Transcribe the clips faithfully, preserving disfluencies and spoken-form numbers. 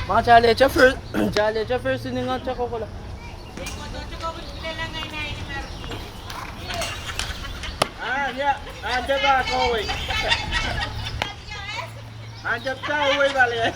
Ma Charlie Jeffers, Charlie Jeffers, ini ngat kokola. Ah, ya, ah, dia ba kawei. Ah, dia ba kawei bale.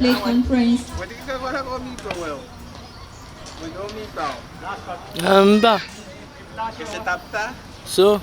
Play conference. Mba. So.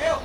Oh.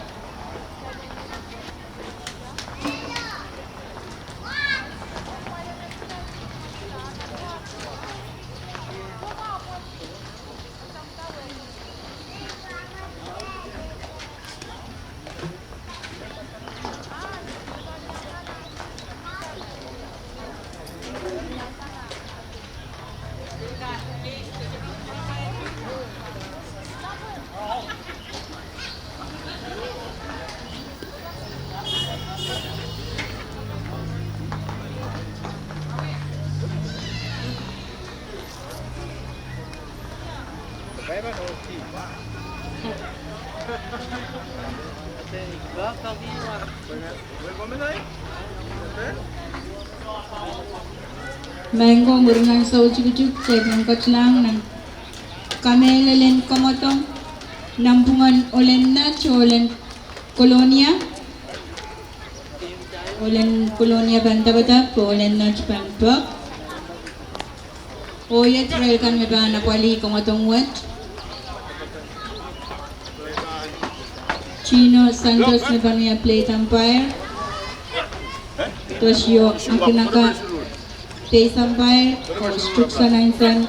Maing ko, mwurin ansou tikitik, kitail pahn ketilahng nan kamehlelen kamwadong, nanpwungen Olen Nat, Olen Kolonia. Olen Kolonia pahn dapdap, Olen Nat pahn pek. Oh iet irail kan me pahn apwalih kamwadong wet. Gino Santos me pahn wia plate umpire. Toshio Akinaka base umpire, oh Struksa Nansen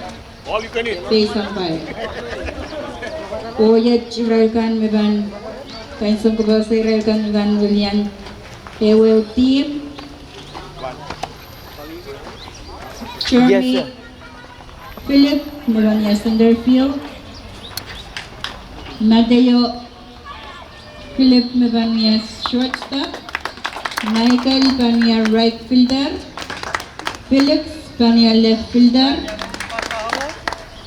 base umpire. Oh iet irail kan me pahn, kain soang kapasa irail kan me pahn welian ehuehu team. Jeremy Philip me pahn wia center field. Mateo Philip me pahn wia shortstop. Michael pahn wia right fielder. Phillips pahn wia left fielder.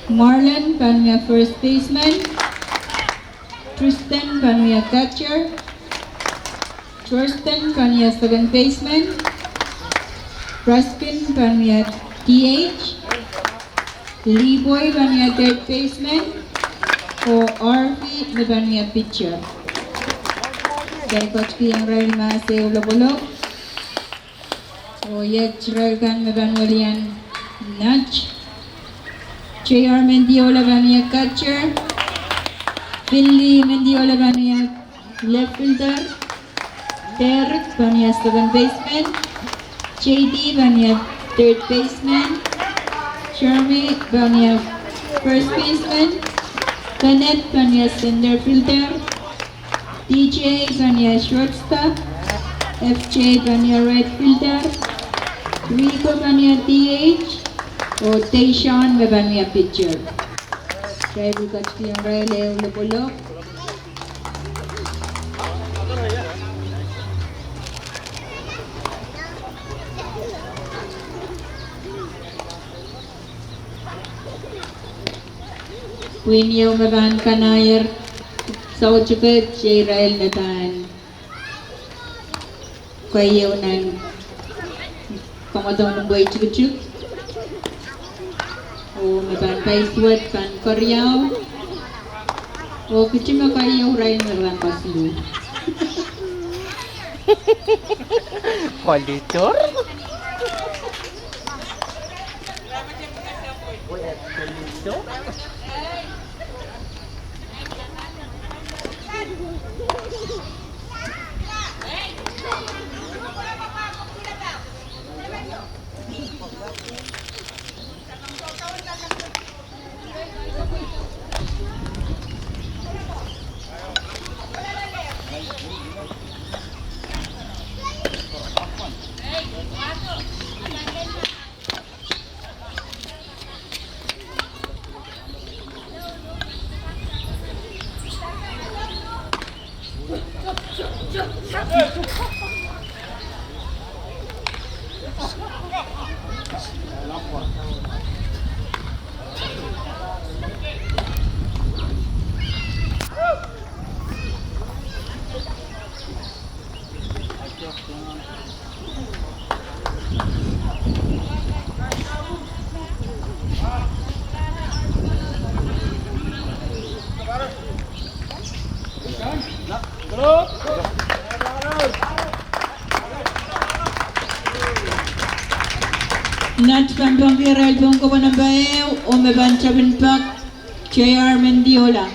Marlon pahn wia first baseman. Tristan pahn wia catcher. Tristan pahn wia second baseman. Ruskin pahn wia D H. Liboi pahn wia third baseman. Oh Harvey me pahn wia pitcher. Kitail ketikihong irail mahs ehu lopwolop. Oh iet irail kan me pahn welian Nat. J R Mendiola pahn wia catcher. Finley Mendiola pahn wia left fielder. Derek pahn wia second baseman. J D pahn wia third baseman. Jeremy pahn wia first baseman. Kenneth pahn wia center fielder. D J pahn wia shortstop, F J pahn wia right fielder, Rico pahn wia D H, oh Deishon me pahn wia pitcher. Kitail ketikihong irail ehu lopwolop. Pwihn ieu me pahn kanahier soutik irail me pahn keieu nan kamwadong en pwei tikitik. Oh me pahn paisuwed pahn keriau. Oh kitail me keieu irail me pahn kasiluh. Kolitor. Nat pahn pwongki irail pohn kohwa namba ehu, oh me pahn tapin pak, J R Mendiola.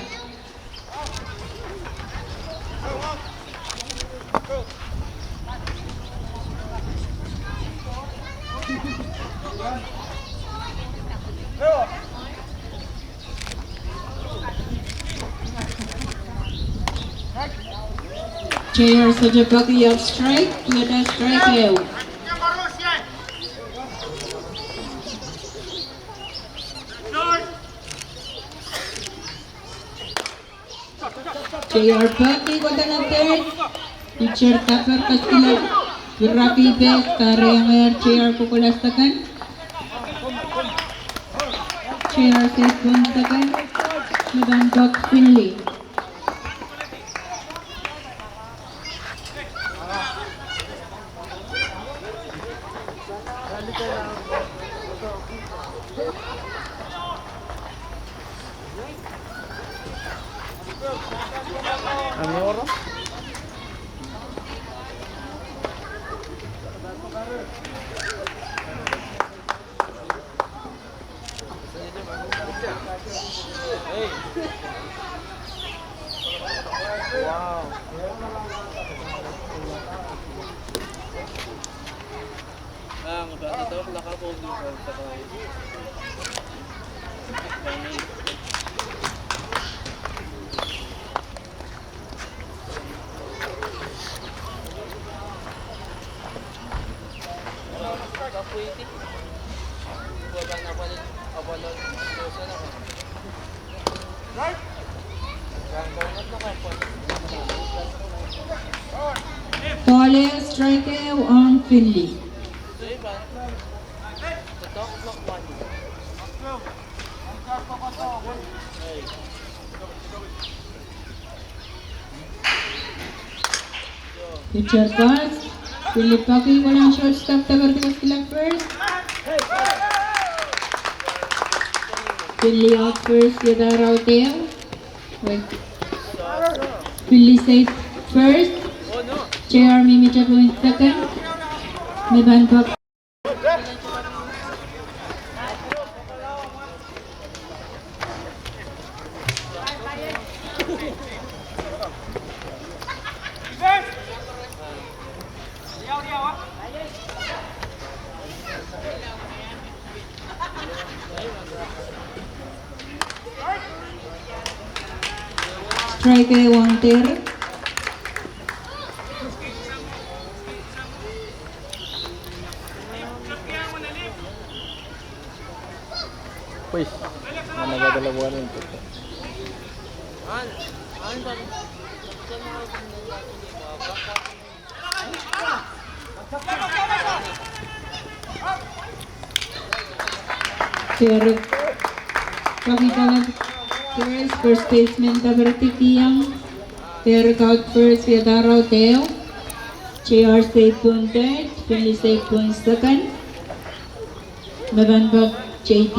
J R sohte peki, iei strike, iei strike ehu. J R peki kohda nan third. Pitcher Tapper kaskila. Piraki pek karehiong J R kohkohla second. J R safe pohn second. Me pahn pak Finley. Ball ehu, strike ehu ong Finley. Pitcher pass. Philip Paki kolahng shortstop, daperdi koaskilahng first. Philly out first, iei dahr out ehu. Wait. Philly safe first. J R mihmihte point second. Me pahn pok. Strike ehu ong Terry. Pwis, mana kata la bukan itu. Terry, Paki kolahng first, first baseman daperdi kihong. Terry out first, iei dahr out ehu. J R safe point third, Philly safe point second. Me pahn pok J T.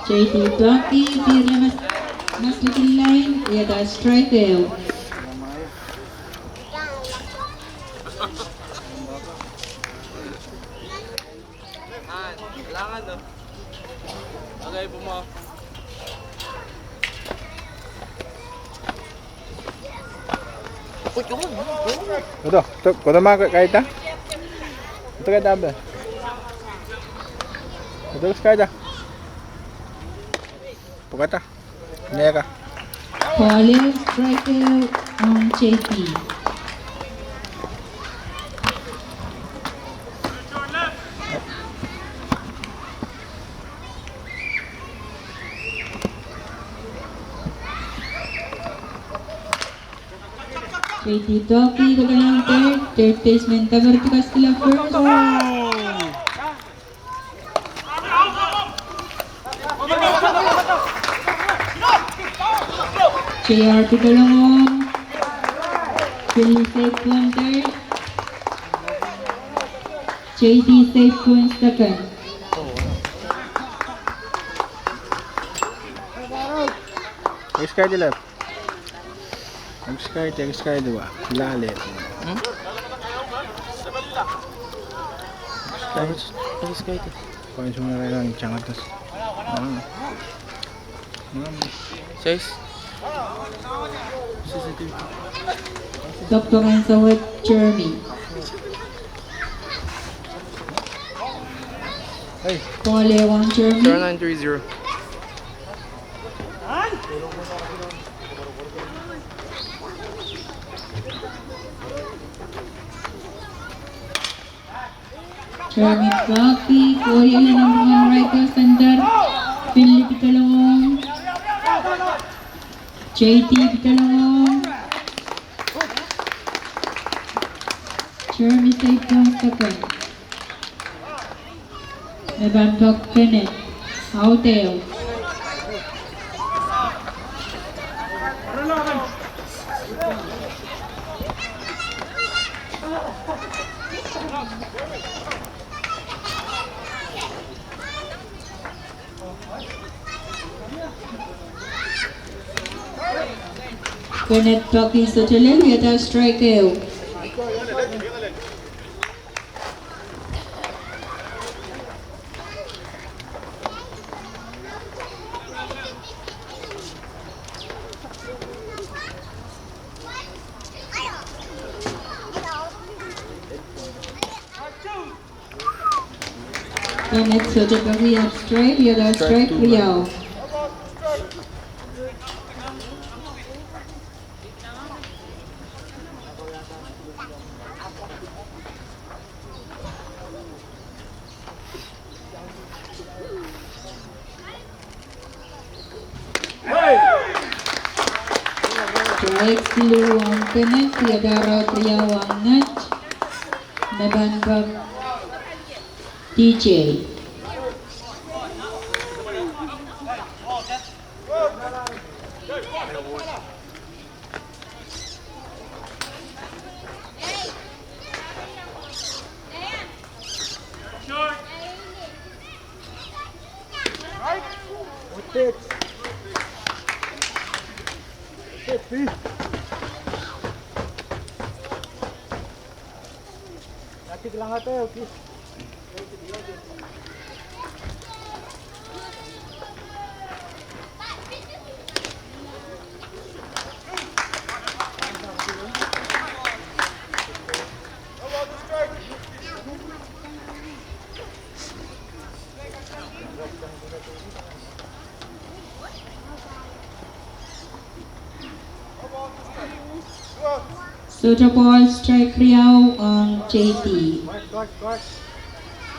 J T Paki, pirla mas, maslikin lain, iei dahr strike ehu. Kodo, kodo, kodo ma kaida? Kodo kaida be? Kodo kaida? Pwukada. Neka. Ball ehu, strike ehu ong J T. J T Toki kolahng third, third baseman daperdi koaskilahng first. J R pidolong ong. Philly safe point third. J T safe point second. Ekis kaidehla. Ekis kaidehla, ekis kaidehla. Lale. Hmm? Ekis kaidehla. Ekis kaidehla. Points mula rairan jangatas. Hmm. Hmm. Sais. Doktor Ansawet Jeremy. Hey. Ball ehu ong Jeremy. Zero nine three zero. Jeremy Paki, kohieng nan right center. Philip pidolong ong. J T pidolong ong. Jeremy safe point second. Me pahn pok Kenneth. Out ehu. Kenneth Paki sohte lel, iei dahr strike ehu. Kenneth sohte peki, ahpw strike, iei dahr strike riau. Right siluh ong Kenneth, iadahr riau ong Nat, me pahn pak D J. Sohte ball, strike riau ong J D.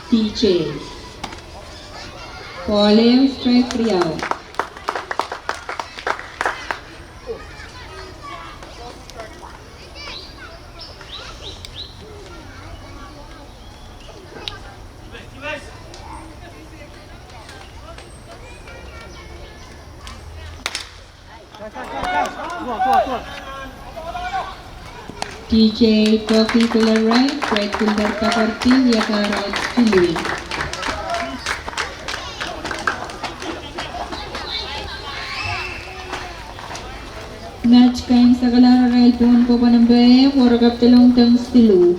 D J. Ball ehu, strike riau. D J Toki Kulerai, right fielder, pakarti, iadahr riau siluh. Nat kaimwisekala irail pohn kohpwunop, warohng kapw dolung dohng siluh.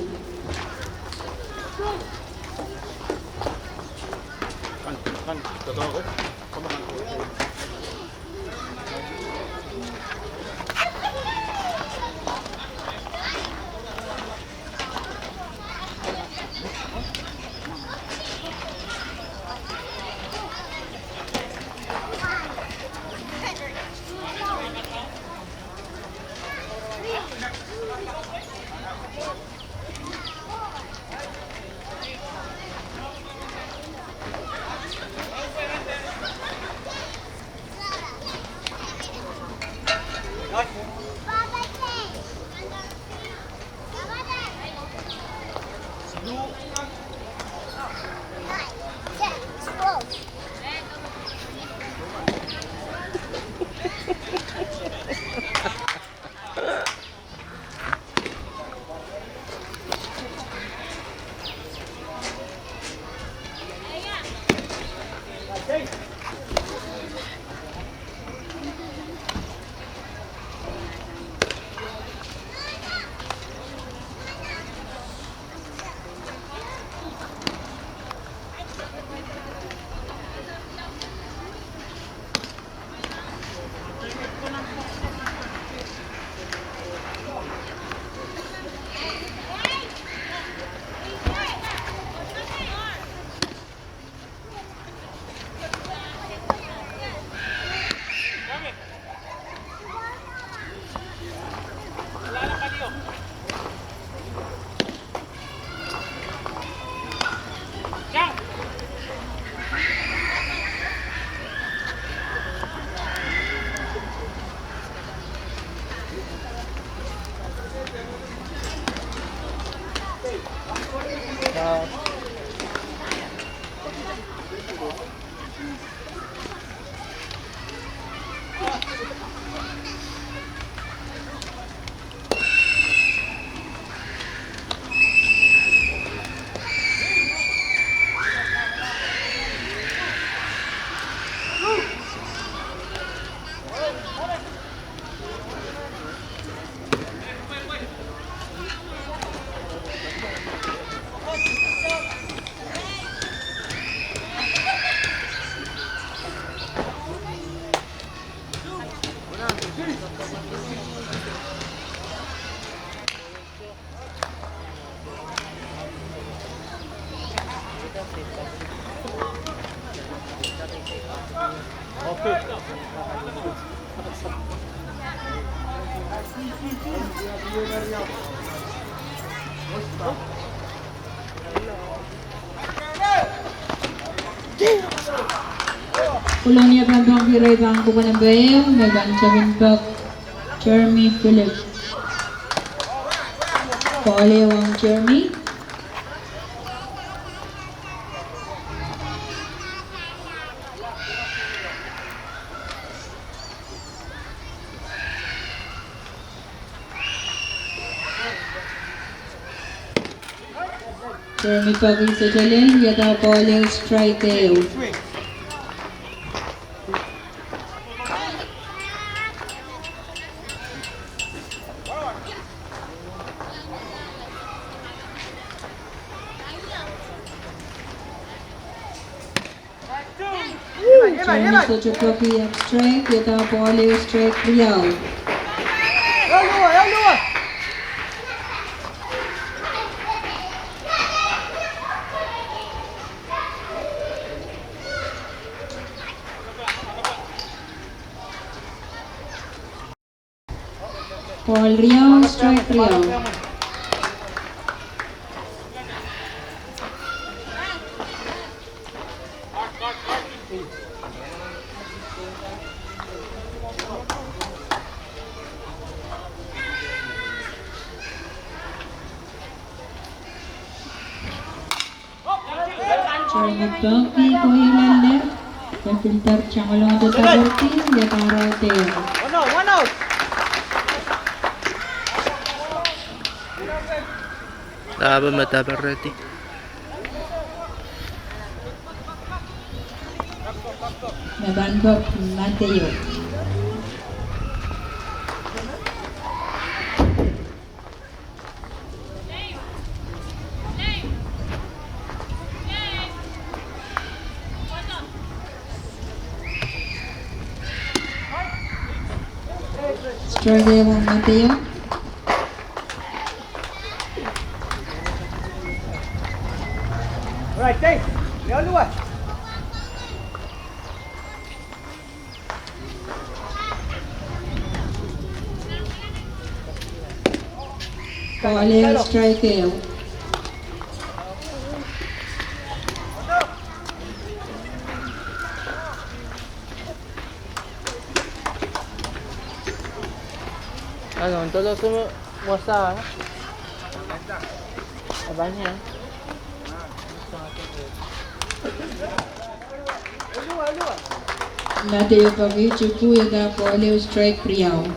Kolonia pahn pwongki irail pahn kohpwunop ehu, me pahn tepin pak Jeremy Philip. Ball ehu ong Jeremy. Jeremy peki sohte lel, iei ball ehu, strike ehu. Jeremy sohte peki, ahpw strike, iei ball ehu, strike riau. Ball riau, strike riau. Jeremy peki, kohieng lel, e fielder Changolong Daparti, iei ball out. Dahme Daparti. Me pahn pek Mateo. Strike ehu ong Mateo. Ball ehu, strike ehu. Ano, tolo sumu wasa. Abanya. Mateo peki tuku, iei ball ehu, strike riau.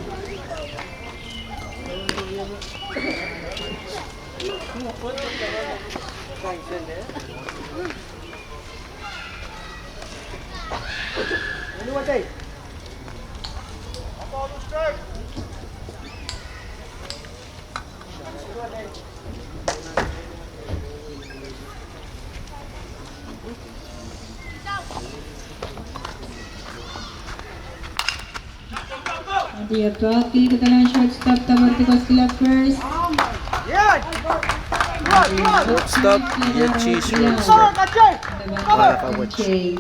Mateo peki, kitail en shortstop Daparti koskila first. Shortstop, iei G shortstop. Mateo peki.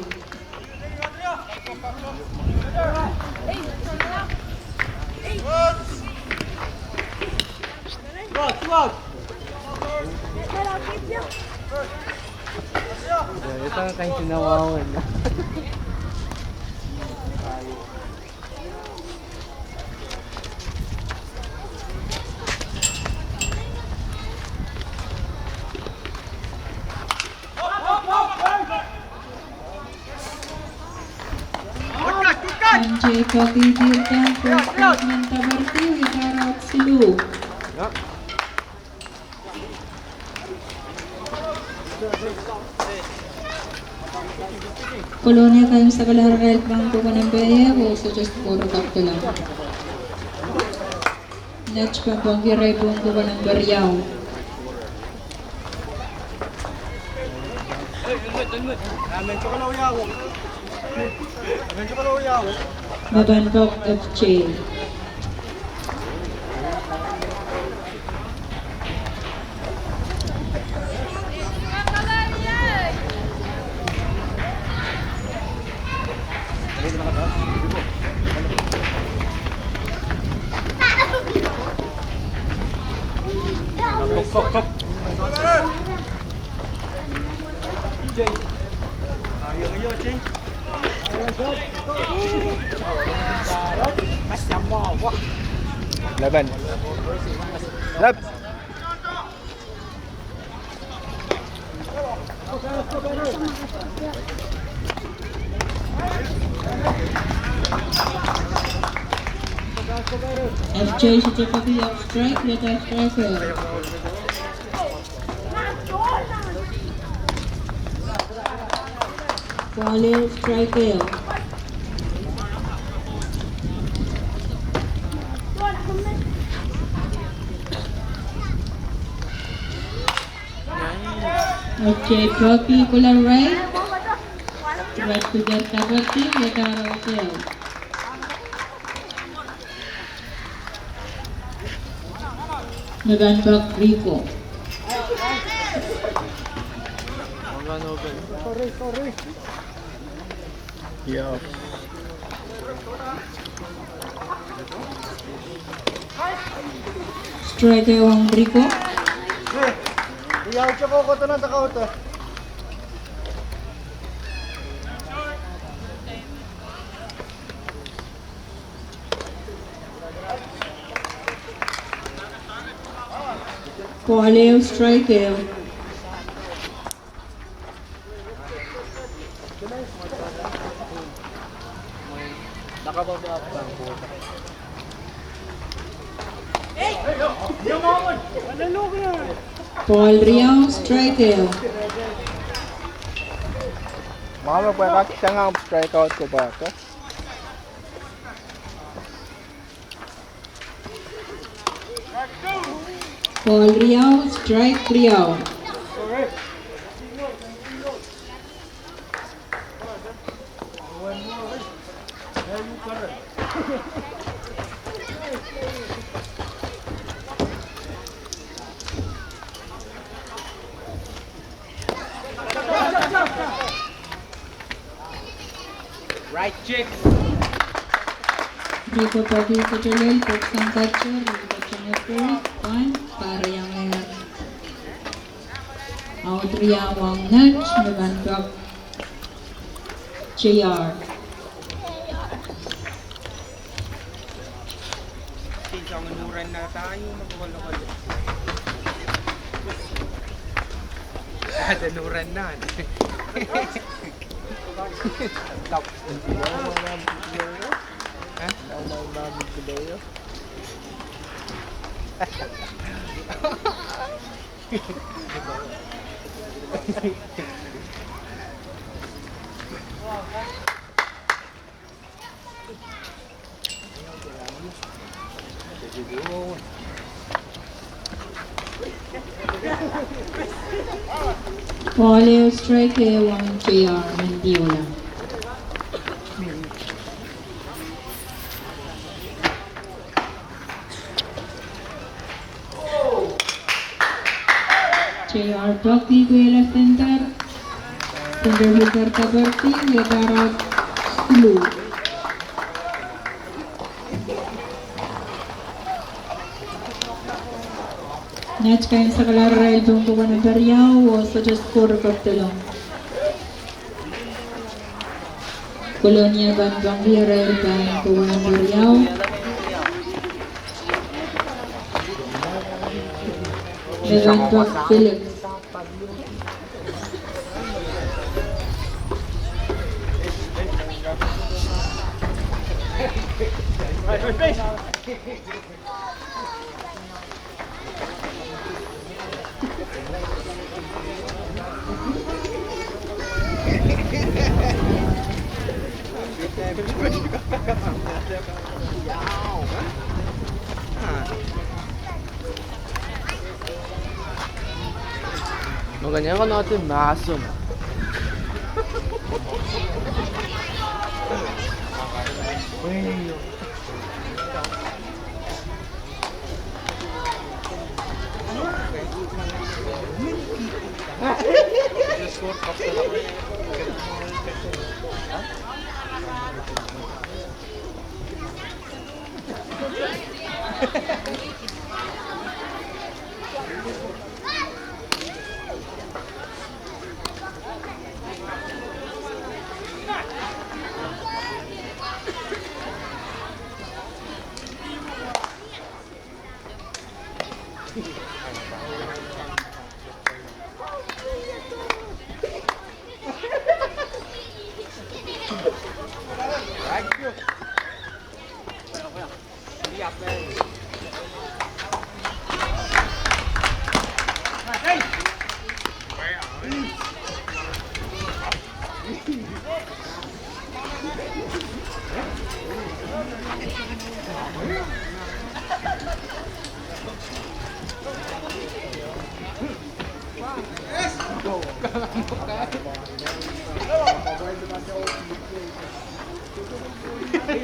Ante peki, first baseman Daparti, iei ball out siluh. Kolonia Kaims a kalahr irail pahn kohkohn nempe ehu, oh sohte score kapdala. Nats pahn pwongki irail pahn kohkohn nempe riau. Me pahn pwong F J. Eleven. Lep. F J should take a strike, let us strike. Ball ehu, strike ehu. Okay, Trophy Kulan right. Right to get cover team, let us out. November Rico. Yeah. Strike ehu ong Rico. Ball ehu, strike ehu. Ball riau, strike ehu. Mama, pwe kak tengah strike out ko pahto. Ball riau, strike riau. Right check. Rico pahdi ketilel, pwoksang catcher, Rico Changepur, point, pahrehiong. Out riau ong Nats, me pahn pwak J R. Ada nuren nan. Ball ehu, strike ehu ong J R Mendiola. J R pahdi pwehla center. Center fielder kaperdi, ia tarot sulu. Nats kain sakala arail pohn kohwa number riau, oh sohte score kapdolong. Kolonia pahn pangki arail pohn kohwa number riau. Megan Park Phillips. Makanya kan nanti masuk. Ball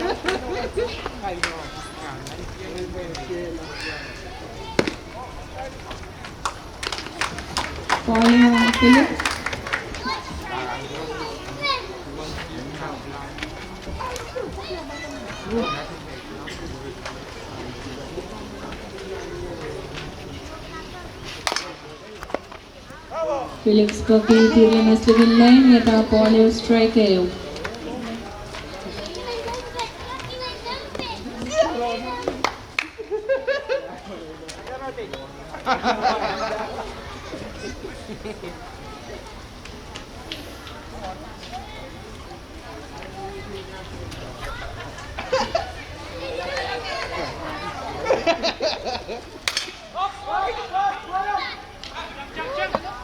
ong Philip. Felix Poki, diaralong mas likin lain, iei ball ehu, strike ehu.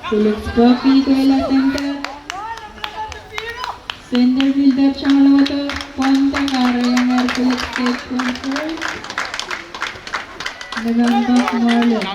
Felix Poki, duwehla center. Center fielder Changaloto, pwonda karahiong Felix Poki, control. November Marlin.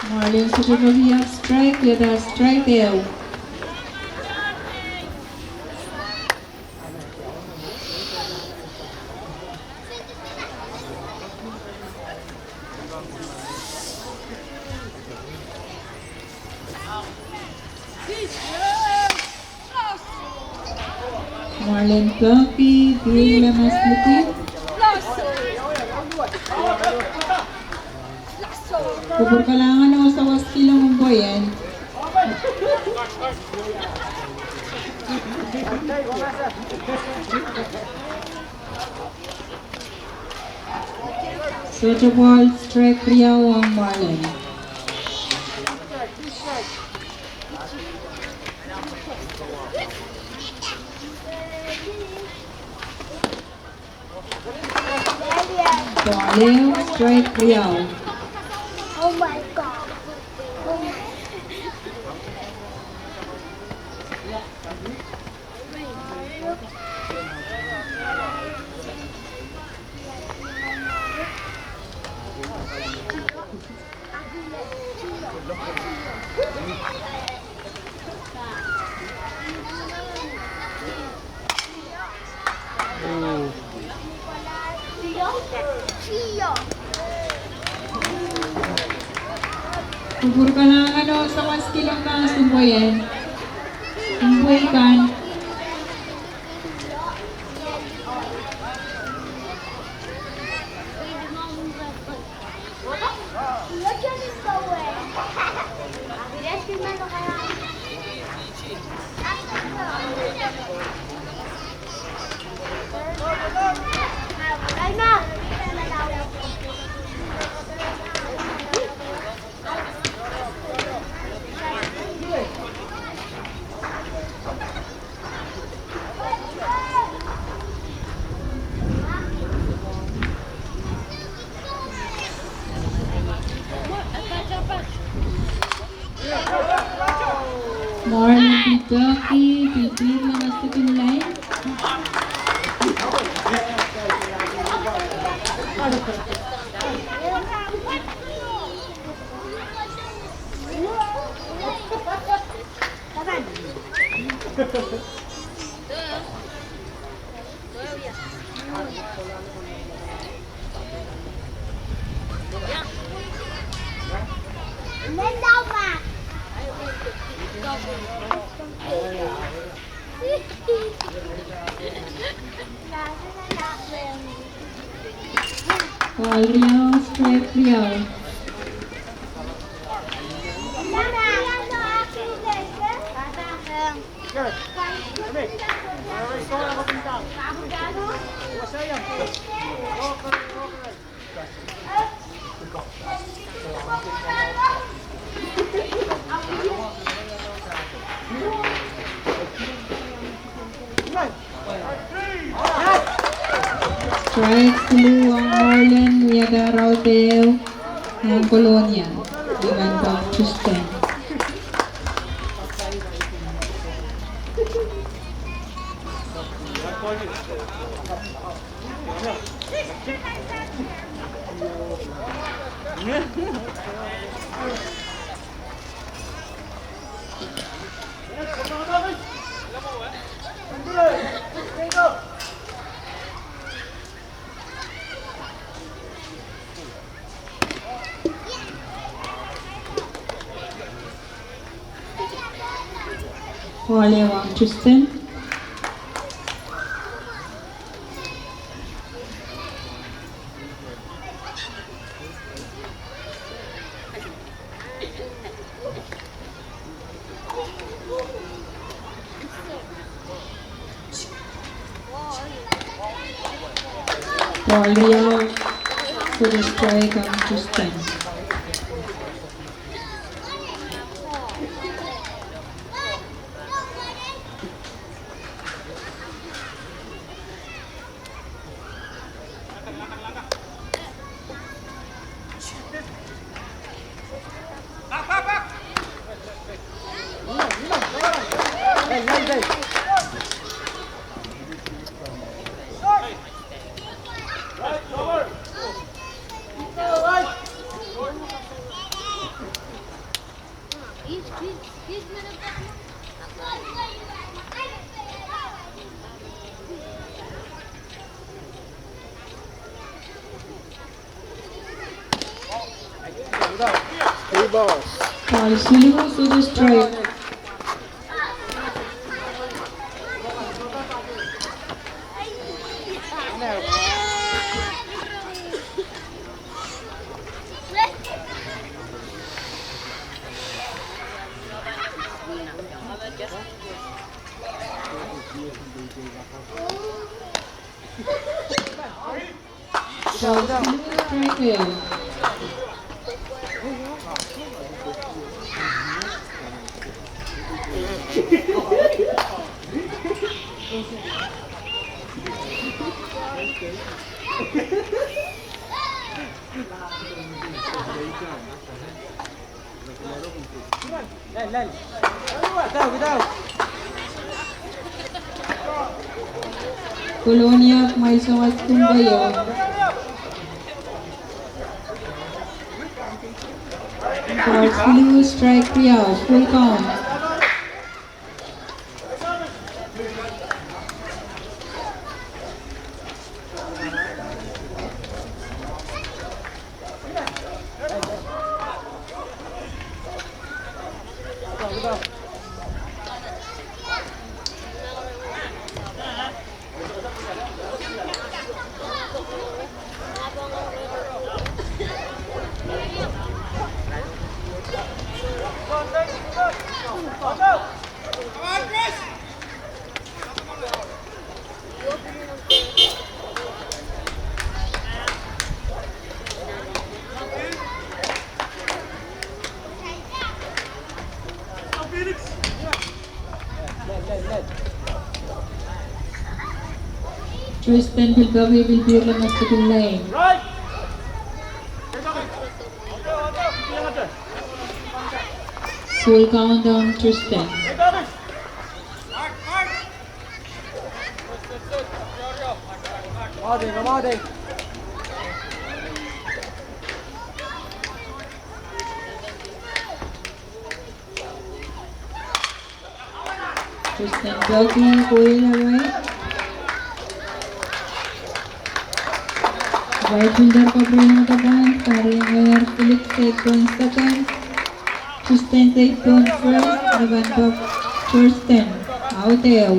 Marlins sohte pahn wia strike, iei strike ehu. Marlin Poki, diaralong mas likin. Kupwur kalahngan oh sawas kihlong Impweien. Sohte ball, strike riau ong Marlin. Ball ehu, strike riau. Oh my God. Oh my. Kupwur kalahngan oh sawas kihlong Impweien. Impwei kan. Marlin pil peki, pil pil na masikin lain. Ball riau, strike riau. Strike siluh ong Marlin, wiahda audeh, ong Kolonia, ni pahn pak Tristan. Ball ehu ong Tristan. Ball riau, sohte strike ong Tristan. Ball siluh, sohte strike. Kolonia mwail soangen kumwail. Ball siluh, strike riau, full count. Tristan pil poaki, pil pihrla mastakil lain. Full count ong Tristan. Tristan poaki, kohieng arail. Right fielder kapwurehiong atail pahn kahrehiong Philip seidahr pohn second. Tristan seidahr pohn first, ni pahn pak Tristan. Audeh.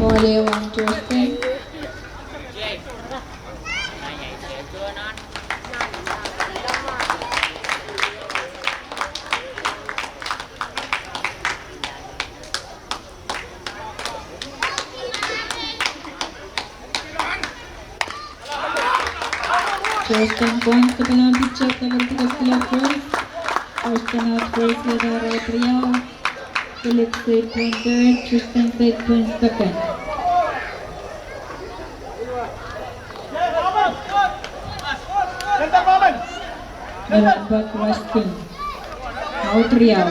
Ball ehu ong Tristan. First and point, Tepelahmw Pitsek, Tepelahmw Pitsek, Tepelahmw first. First and out, first, Yadara riau. Philip Saipon third, Tristan Saipon second. November Rustin. Out riau.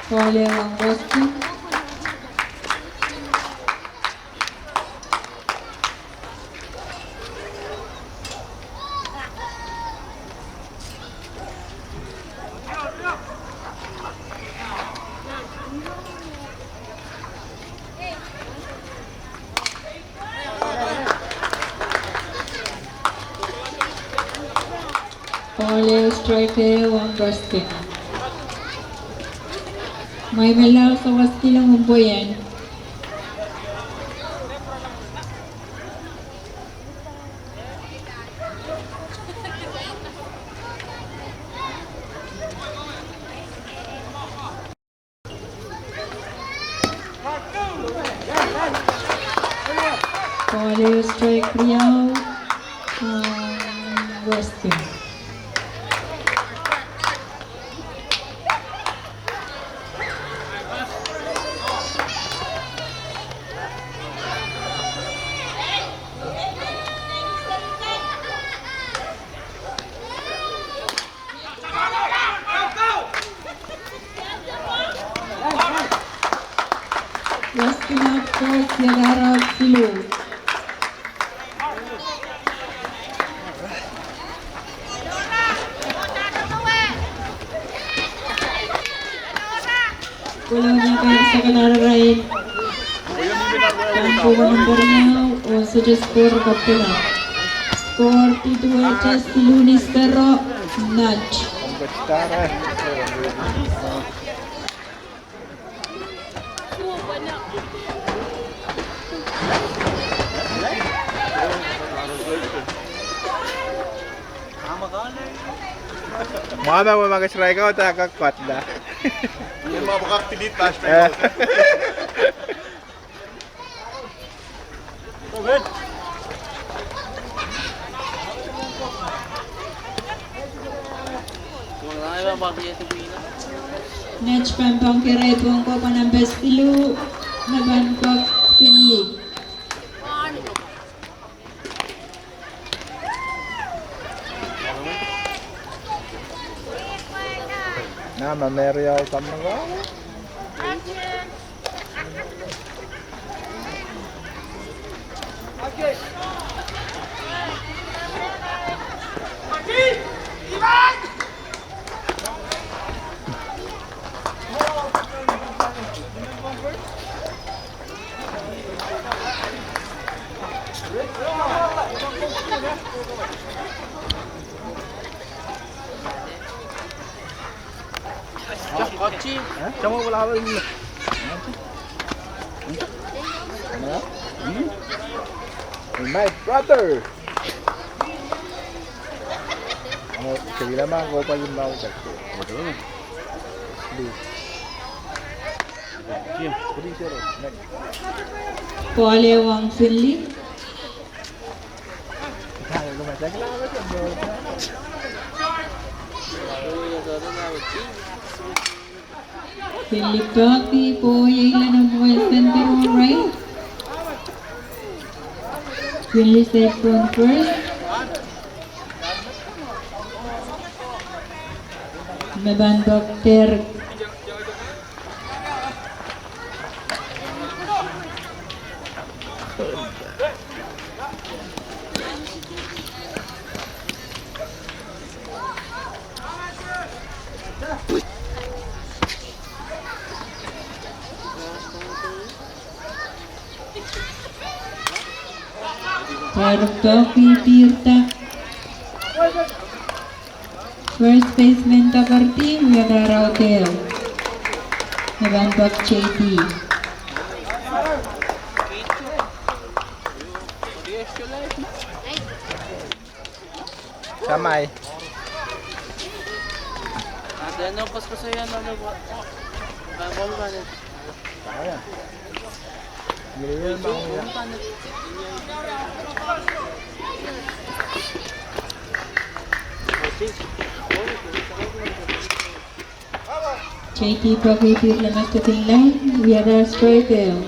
Ball ehu ong Rustin. Ball ehu, strike ehu ong Rustin. Mwein me lao sawaskihla ong pwoahiong. Ball ehu, strike riau, ah, Rustin. Rustin out first, Yadara siluh. Kolonia kan second out right. Kan pwuko number riau, oh, sohte score kapila. Score pituwehte siluh ni sero, Nat. Mwahu ma, mwahu ma ke strike out a kak patla. Ia ma bukan delete pas. Eh. Nat pahn pwong kerain pwong ko, pahn number siluh, me pahn pwong Finley. Nah, ma Mary al tamnang. My brother. Oh, kemila ma ko pa limau tak. Ball ehu ong Finley. Finley peki pwe iei nan mwowe center, right. Finley safe on first. Me pahn pwong Derek. Pwarek peki tirda. First baseman Takarti, Wiada Rauteo. Evan Buck J D. Samai. J D Poki pil lemekte ping lain, wiahda strike ehu.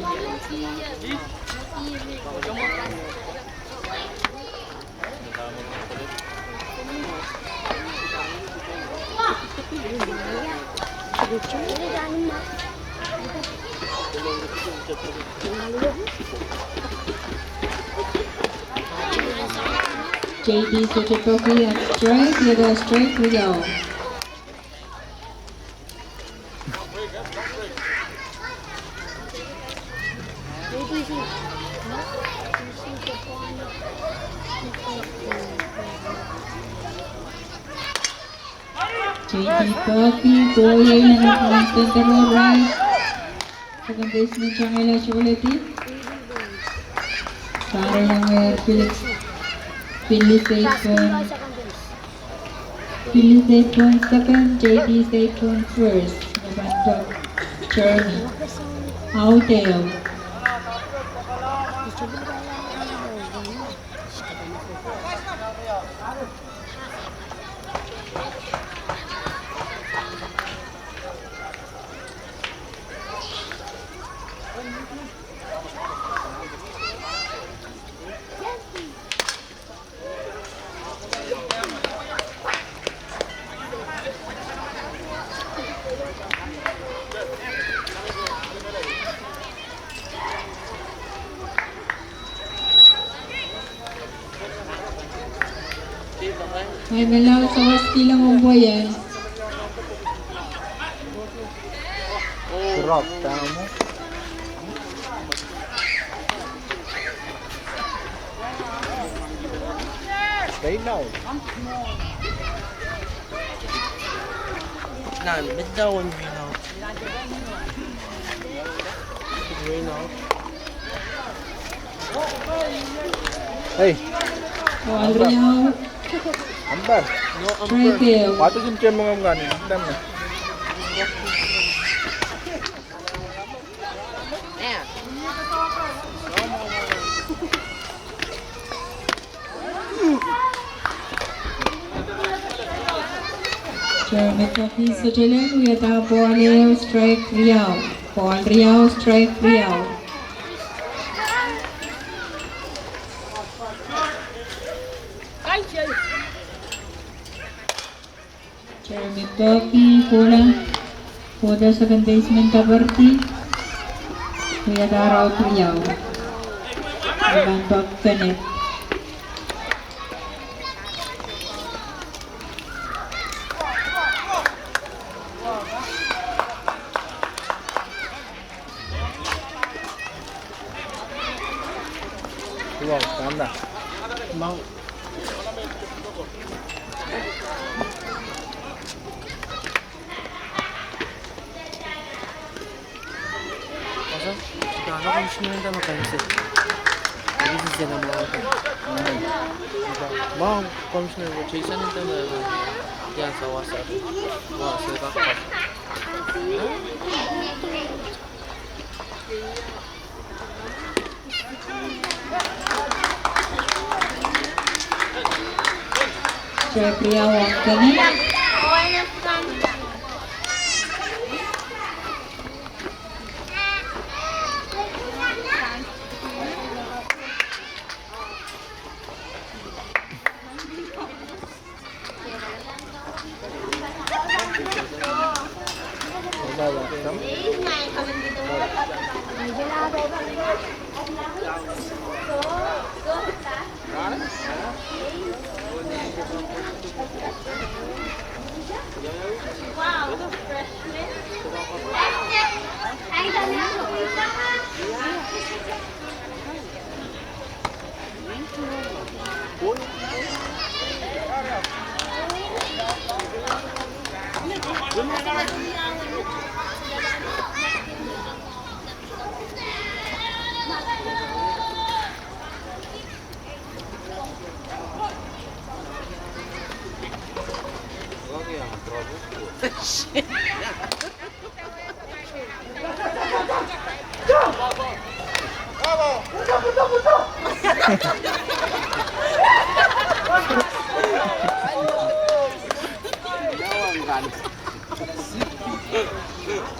J D Sohte Poki ahpw strike, wiahda strike riau. J D Poki, ball iei nan center right. Second baseman Changela Chokoledi. Pahrehiong Philip, Philip Philip safe on second, J D safe on first. Evan Buck, Jeremy. Out ehu. Ei, menlau sawas kihla mwohn pwoiang. Rock down. Stay down. Nan, menlau, menlau. Ei. Ball riau. Umpire. Strike ehu. Wahdo sim chem mengem kan, dam na. Jeremy Poki sohte lel, wiahda ball ehu, strike riau. Ball riau, strike riau. Jeremy Poki kohla, kohda second baseman Daperdi, wiahda round riau. Evan Buck Kenneth. Wow, tanda. Mau. Asa, kita na komisioner da makan se. Ini sih saya mau. Mau komisioner Jason itu mah. Dia sawasa. Mau saya bakal. Strike riau ong Kenneth.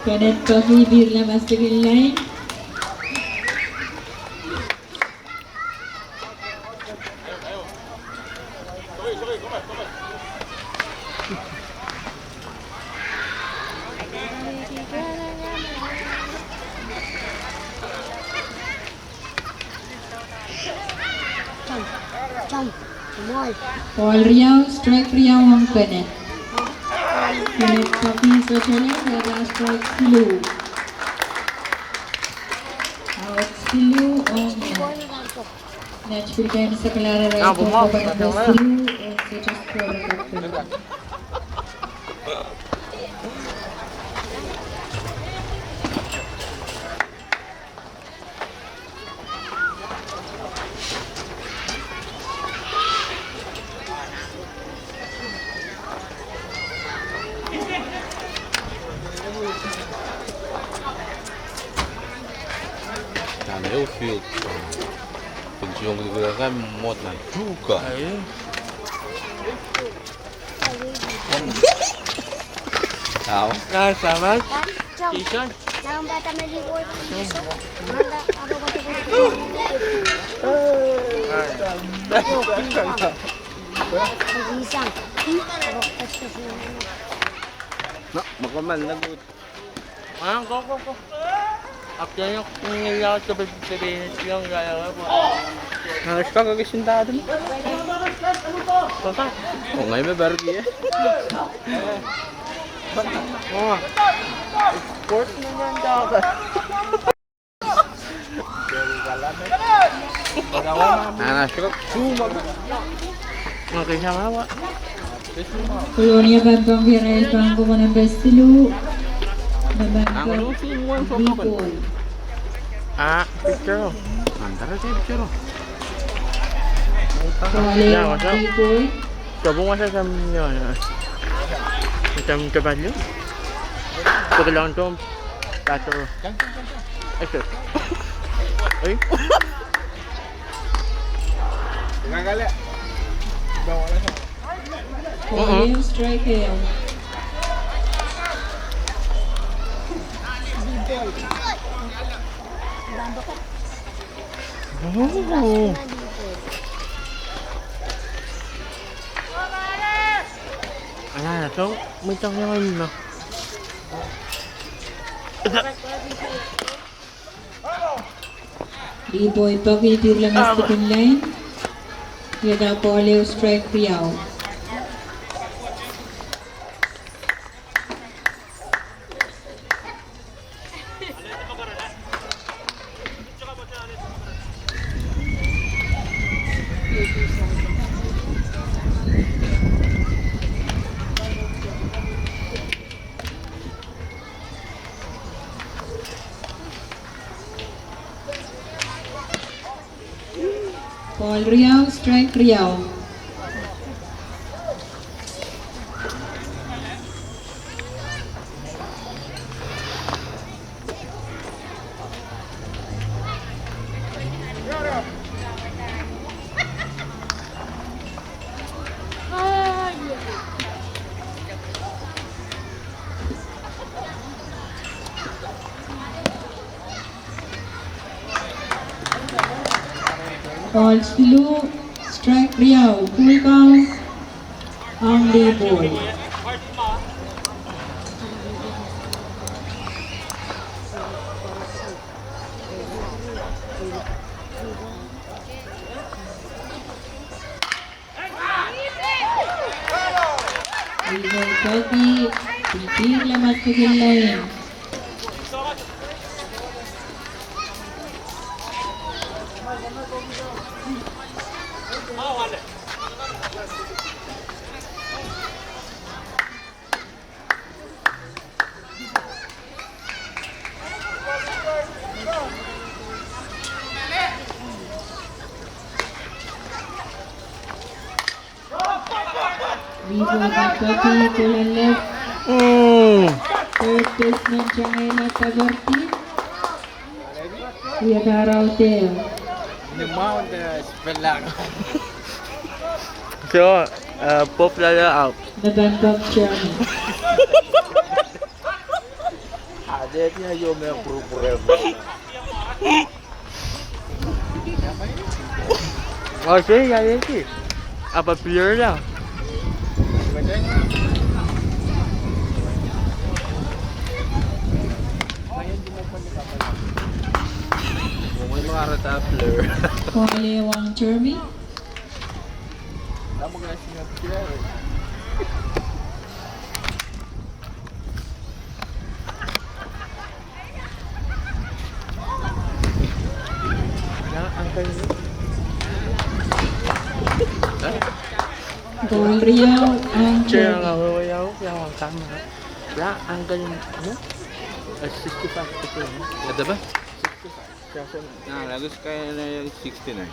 Kenneth Paki, Birla Mastikin Lain. Ball riau, strike riau ong Kenneth. Kenneth Paki Sotele, kehda strike siluh. Out siluh ong Kenneth. Net pil kei me sakalahr arail, ah, pwopwon, siluh ong Sotele. Nan ehu field, pil sion kilikilik kan mwohd nan duka. Au. Nice, nice. Kishon. Na, makoman na good. Ah, go, go, go. Ap tanya kung ya, tapi, tapi, yang ya, ya, ya. Nah, suka kaki sinta tu. Suka. Oh, ngai me baru dia. Oh. Sports na yang dah. Nah, nah, suka. Okay, sama apa? Kolonia pahn pangki arail pahn ko, pahn pahn siluh. Pahn pahn ko. Ipoi. Ah, picture. Antara saya picture. Kolonia Ipoi. Coba masa sam, ya, ya. Sam coba dulu. Pakai long tom. Satu. Ekor. Eh? Ball, strike ehu. Oh. Ala, so, me tong yang mana? Ipoi pahki Birla Mastikin Lain. Iada ball ehu, strike riau. Ball riau, strike riau. Ball siluh, strike riau, full count, ong Ipoi. Ipoi pahki, Birla Mastikin Lain. Ipoi pahki, kolele. Third baseman Jangaila Taverti. Ia darauteo. So, uh, Pop Lala out. November German. Oh, see, yeah, yeah, see. Apa player lah. Mwein mara ta player. Kole wang Jeremy. Ball riau, uncle. Lah, uncle, no? Eh, sixty-five, betul, no? Ada apa? Sixty-five. Ah, lalu sekarang sixty-nine.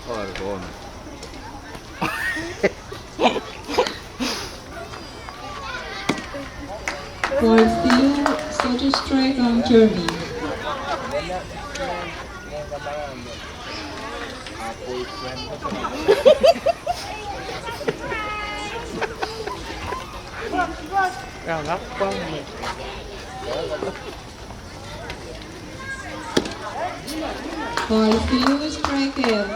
Oh, ada. Ball siluh, sohte strike ong Jeremy. Ball siluh, strike ehu.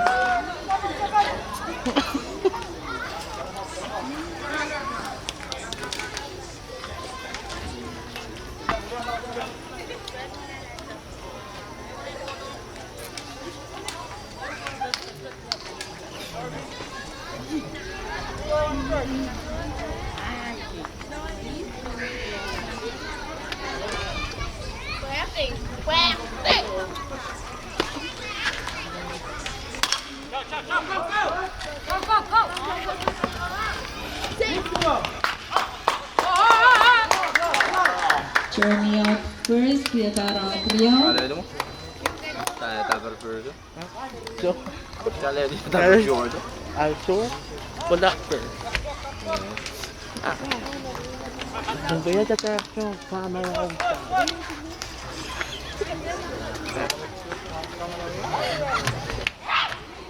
Jeremy out first, ia darauteo. Ada itu mo? Taya takar first. So, also, conductor. Ah. Ang kaya sa camera.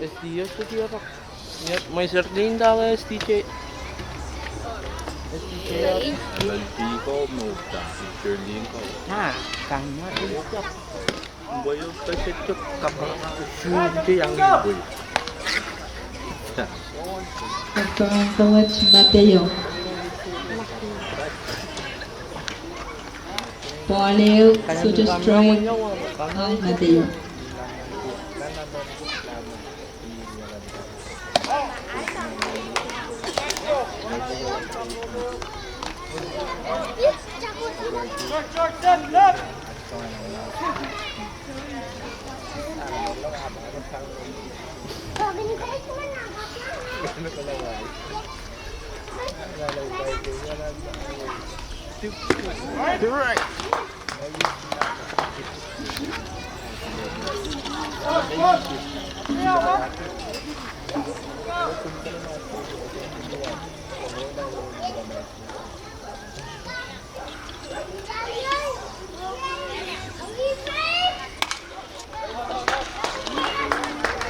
S D S, S D S. Yep, my thirteen dollar S D J. S D J. L L P ko mo ta, thirteen ko. Ah, tama. Boi o, pese tok kapakap, suh, ide yang boi. Kapakap, Mateo. Ball ehu, sohte strike ong Mateo.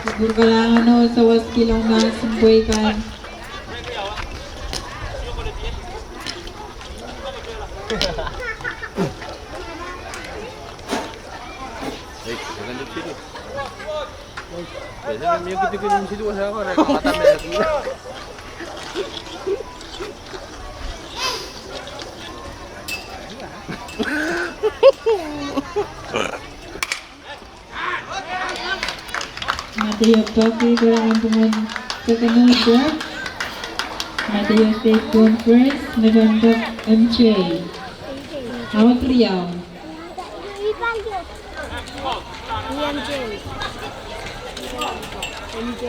Kupwur kalahngan oh sawas kilang nan sounpwei kan. Mateo Poki, kalahngan pwungen Pocono Dons. Mateo State Conference, November M J. Out riau. M J. M J.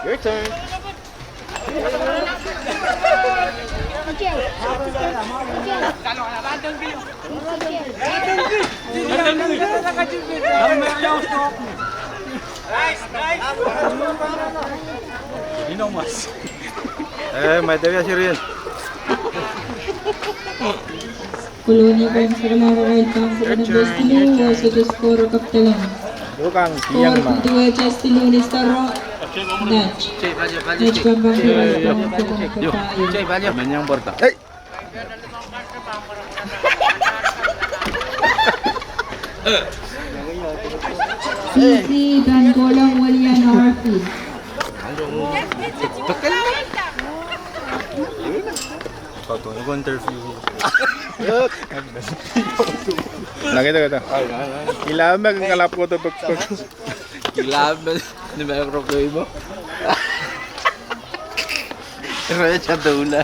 Your turn. Eh, mai tebia sirien. Kolonia pahn solahr arail pahn solahr bestilu, oh sohte skor kaptalang. Skor pwutuwe testilu ni saro. Nat. Nat pahn pahn solahr pahn solahr pahn. Hey! Sisi pahn kohla welian arfi. Nakeda, keda. Ila me kalap koto pek pek. Ila me ni me rok imo. Ere chadoula.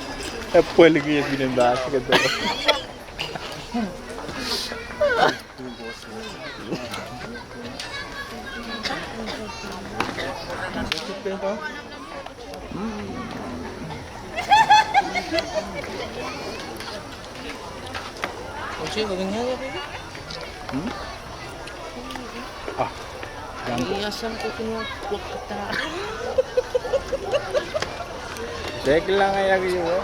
Epwel ki epinen bas keda. Tek lang ya ki wo.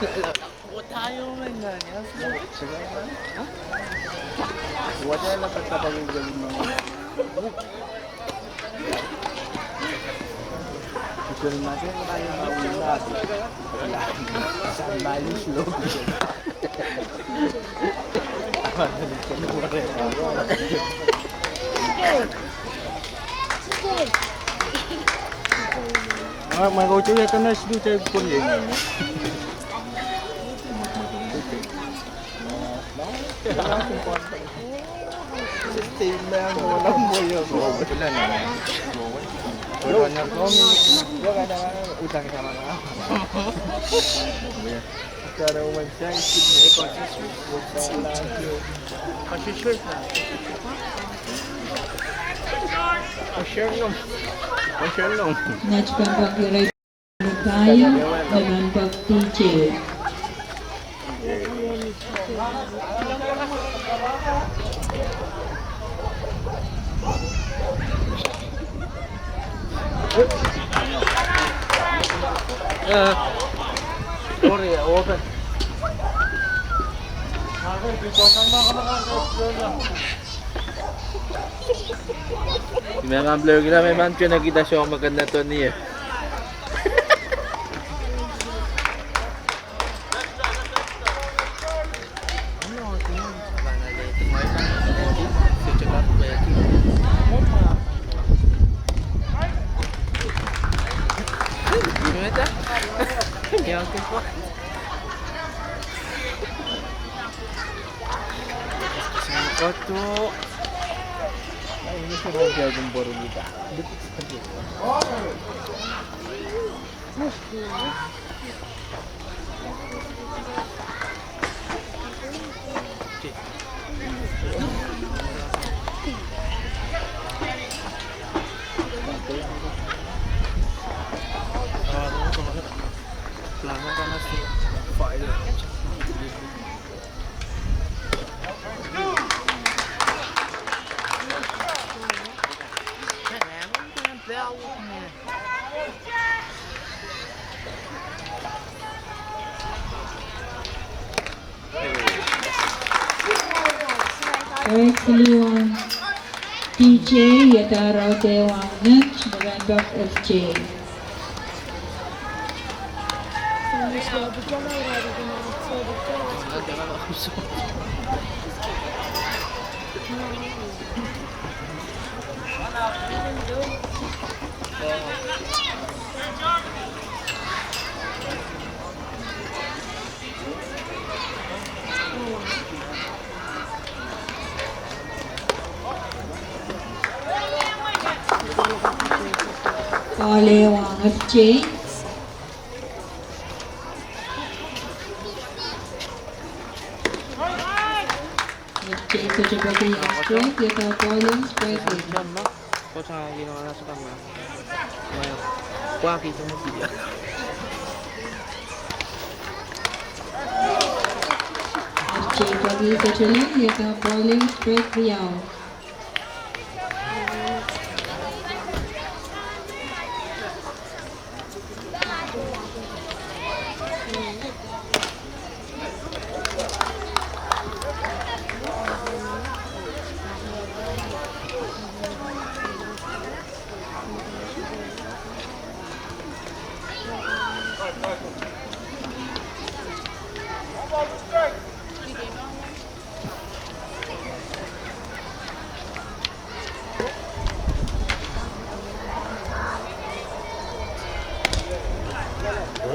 Nat pahn pahn kira. Kaya, me pahn pahn D J. Sorry, open. Ih me ngamble kila me pahn tune kita soh me kena tohn ie. Right, siluan D J, iet arail dewan net, me pahn pahn F J. Ole wang F J. F J sohte peki strike, iei ball strike. F J peki sohte lel, iei ball strike riau.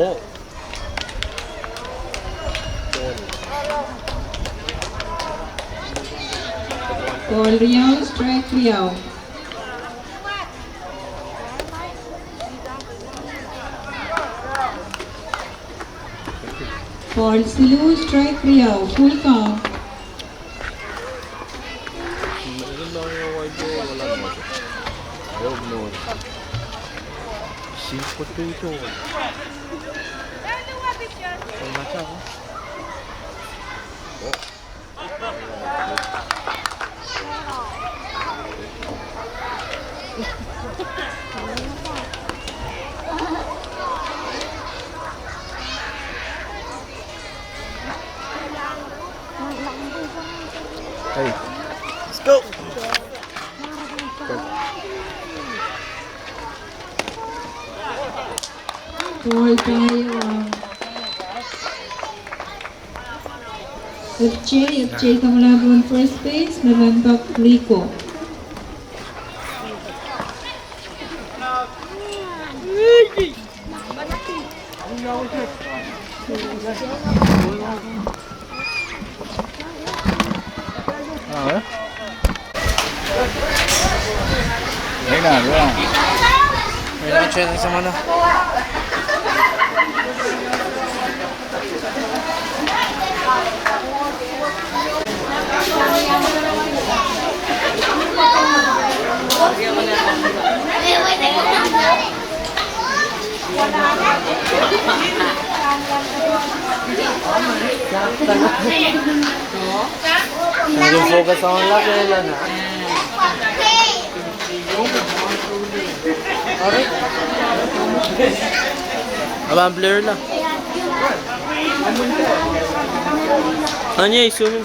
Oh. Ball riau, strike riau. Ball siluh, strike riau, full count. Hey, let's go. Ball pai, uh, F J, F J kamwalahn pohn first base, me pahn pek Rico. Focus on la ke la na. Aban blur la. Anye, zoom in.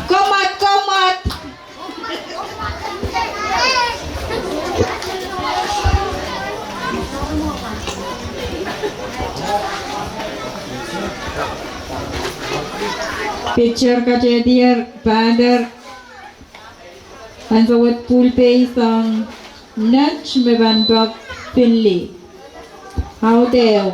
Komwad, komwad. Pitcher katehdier, batter, ansou wet pool base sang Nat me pahn pek Finley. Out ehu.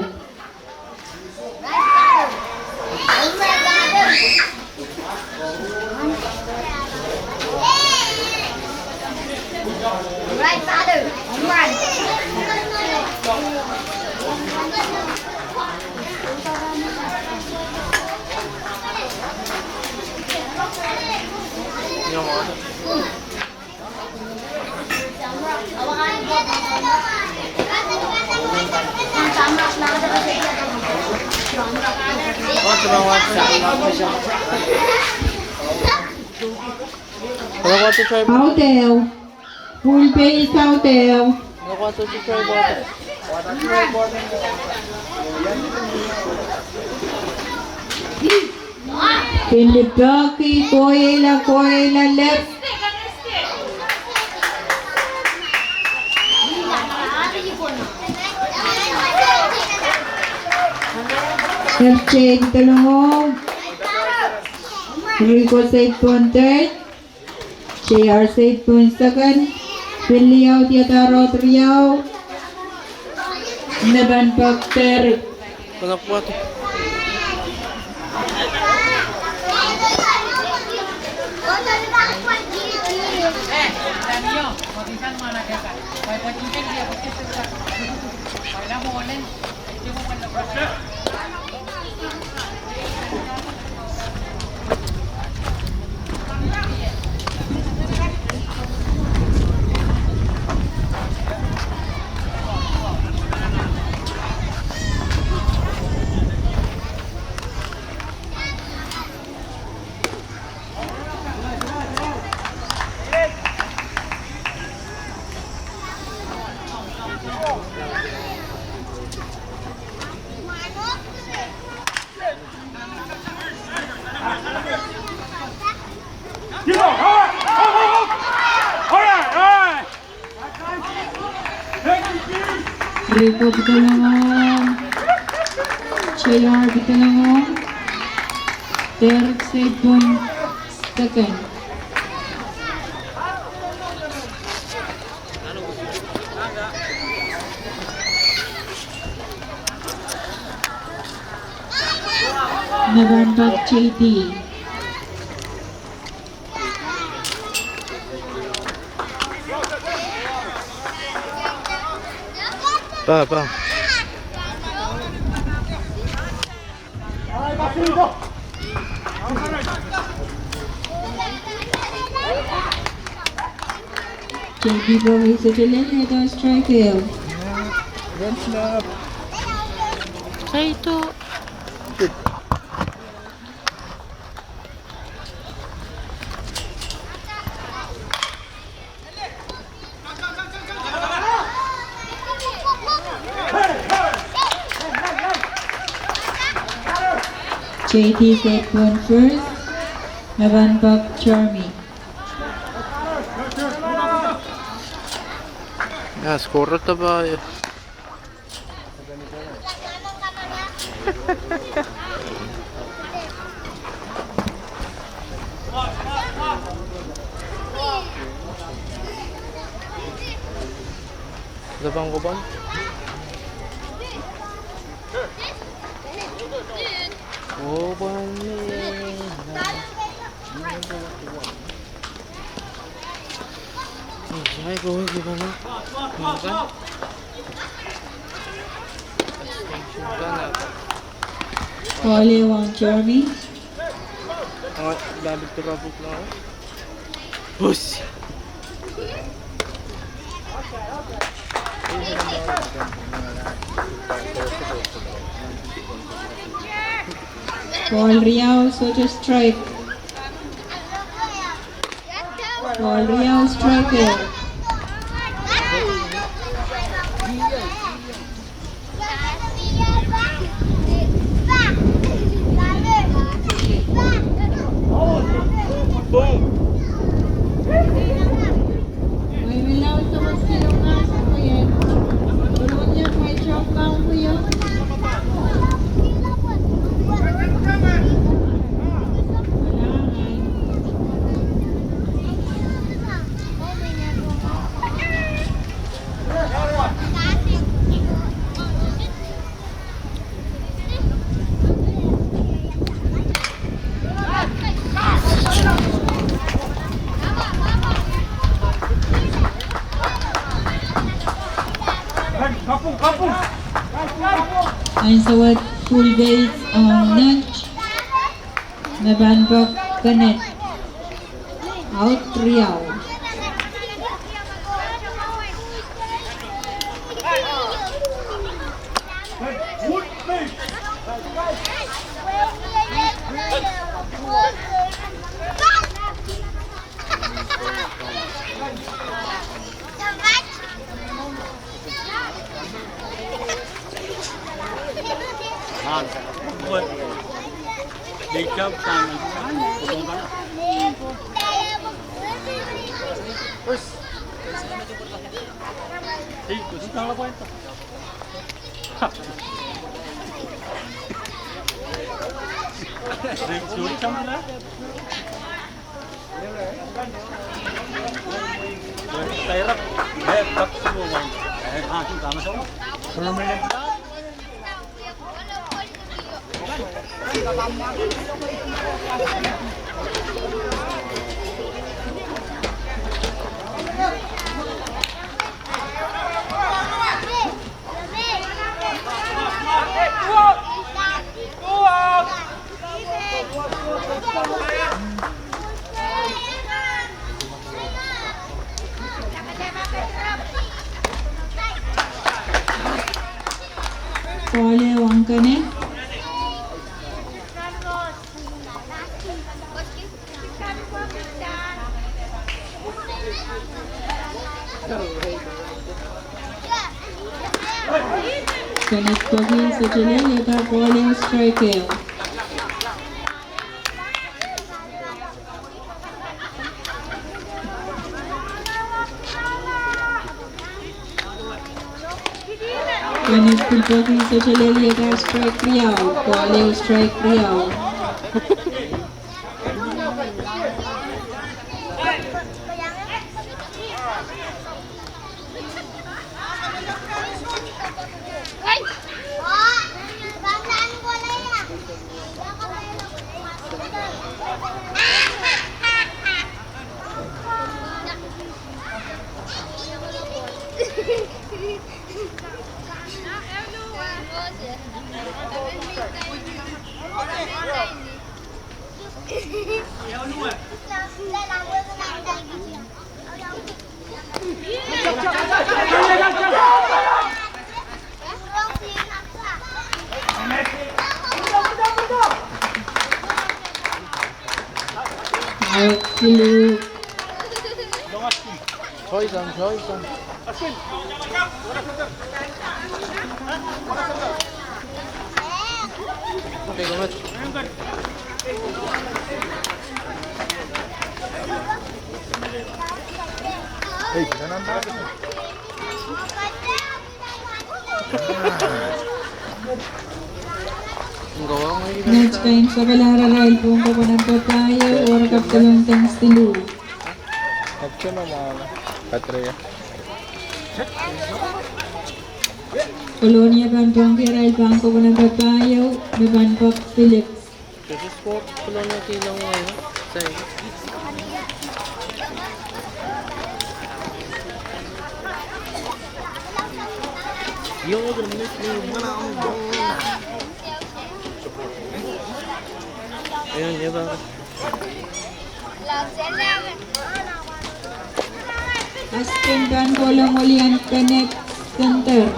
Out ehu. Pool base out ehu. Finley peki, kohieng la, kohieng la left. F J Dolongo, Rico Seid Ponte, J R Seid Pon second, Billy Audiata Rod Riau, Neban Pak Terik. Rico Dolongo, J R Dolongo, Derek Seid Pon second. Neban Pak J D. Pa, pa. J D Borges, J D Borges, strike. One snap. Strike. J D Seid Pon first, Neban Pak Jeremy. Ya, skor tapa ya. Ada pang ko pang? Ko pang ni. Ball ehu ong Jeremy. Bus. Ball riau, sohte strike. Ball riau, strike. Ansou wet full base ong Nash. Neban Pak Kenneth. Out riau. Pwoale ong Kenneth. Kenneth peki, sohte lel, iei pwoale strike ehu. Kenneth pil peki, sohte lel, iei strike riau, pwoale strike riau. Out, Silu. Joyson, Joyson. Hei, kita nampak. Next time, sapwellimarail pahn pwong nan pahn pahieu, oh re kapwdolong Silu. Kolonia pahn pwongki arail pahn pwong nan pahn pahieu, me pahn pwong Phillips. Askin pahn kohlong William Bennett, center.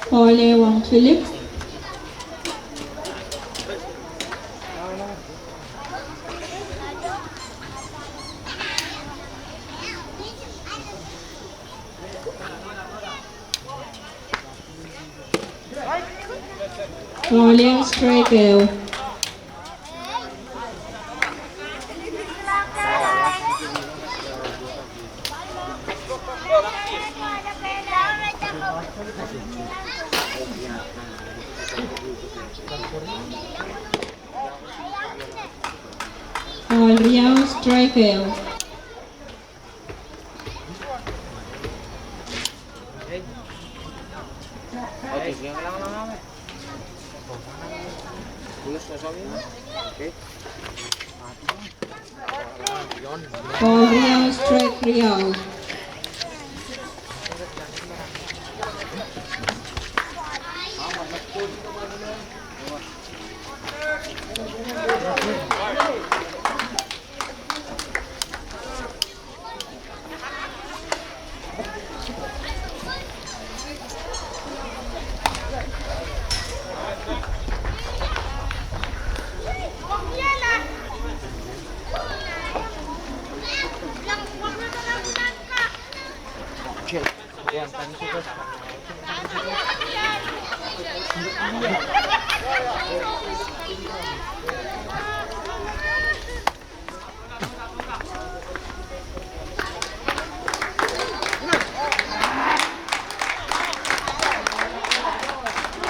Pwoale ong Phillips. Pwoale strike ehu. Pwoale riau, strike ehu. Ball riau, strike riau.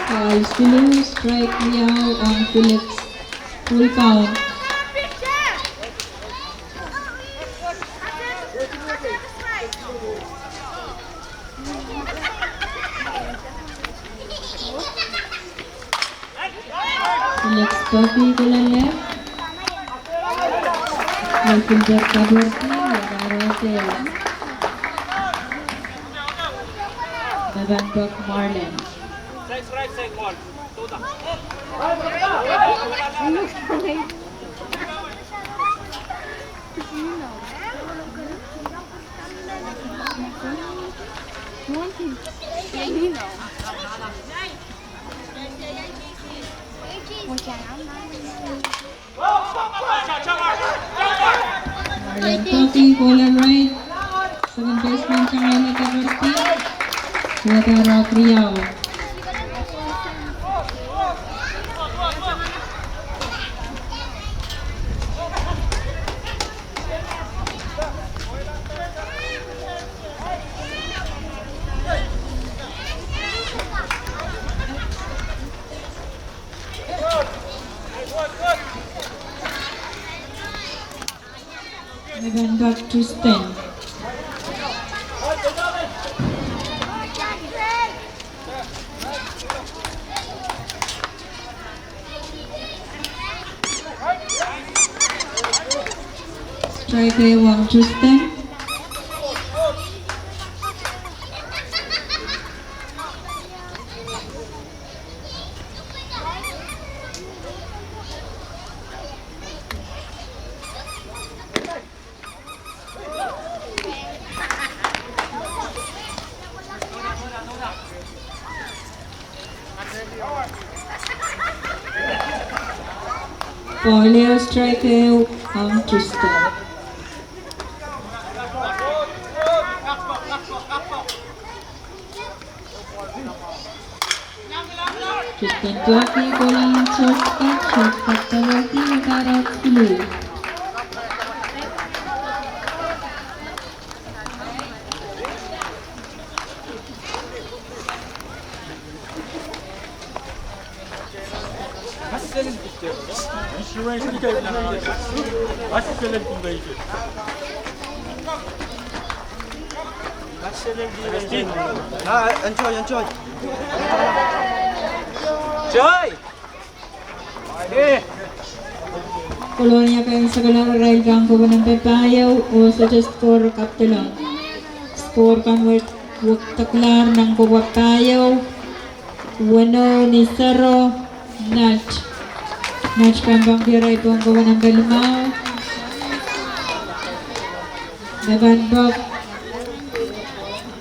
Ball siluh, strike riau ong Phillips. Full count. Phillips peki kolahng left. Midfielder kapwurehdi, ia kahrehda. Meban pek Marlon. Marlon peki, kolahng right. Second baseman Tangaile kapwurehdi. Ia kahrehda riau. Meban pek Tristan. Strike ehu ong Tristan. Ball ehu, strike ehu ong Tristan. Tristan peki, kolahng short, short kapwurehdi, ia kahrehda siluh. Ah, enjoy, enjoy. Enjoy. Kolonia kan sakalahr irail pahn kohwei nempei pahieu oh sohte score kapwdolong. Score kan wet wekidekla nan kohwei pahieu. Weneu ni sero, Nat. Nat kan pahn kihong irail pahn kohwei nempei limau. Meban pek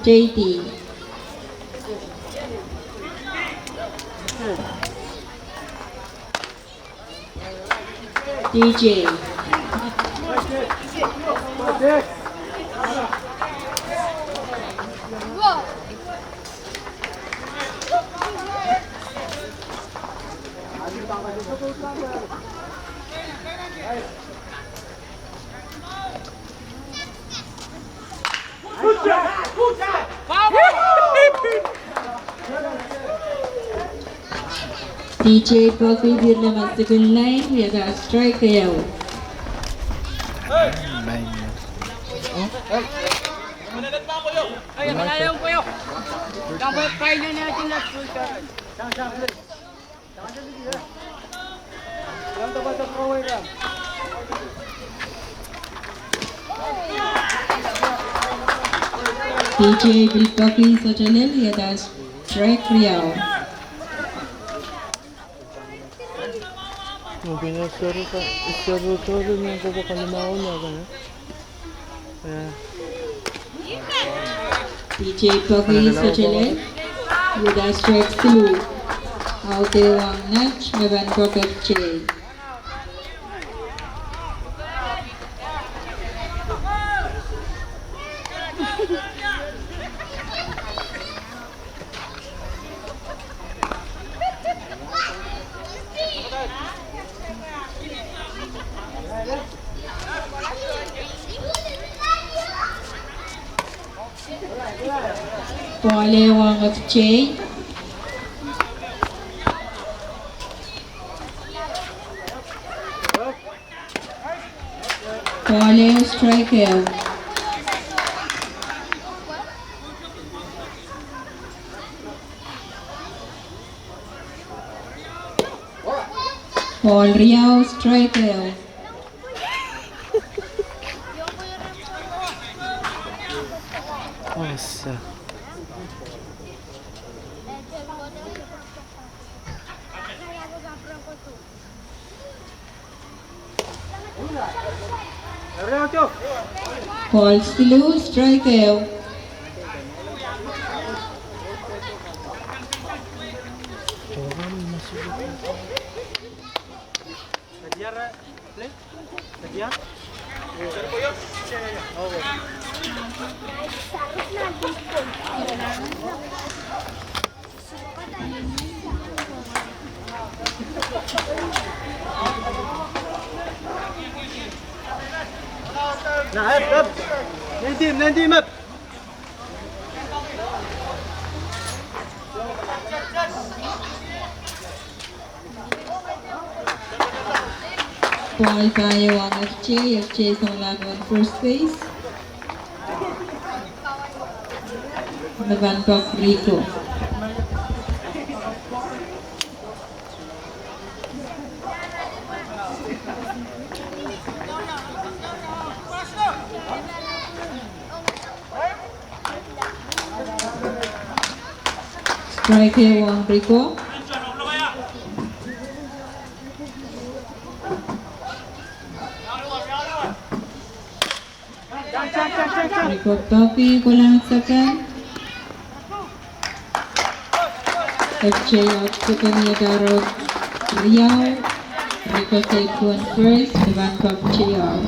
Teiti. D J. D J peki, diaralahng second line, ia kahrehda strike ehu. P J pil poaki sohte lel, iei strike riau. Mobina seru ka, seru tohto nan kopo kalimau na kana. Eh. P J poaki sohte lel, iei strike siluh. Audehwong Nat, me pahn poak F J. Ball ehu ong F J. Ball ehu, strike ehu. Ball riau, strike ehu. Awesome. Ball siluh, strike ehu. Na, ep, ep. Nein tim, nein tim, ep. Ball pahieu ong F J, F J soangen first base. Me pahn poak Rico. Strike ehu ong Rico. Rico poaki kolahng second. F J out second, iei strike riau. Rico safe on first, me pahn poak J R.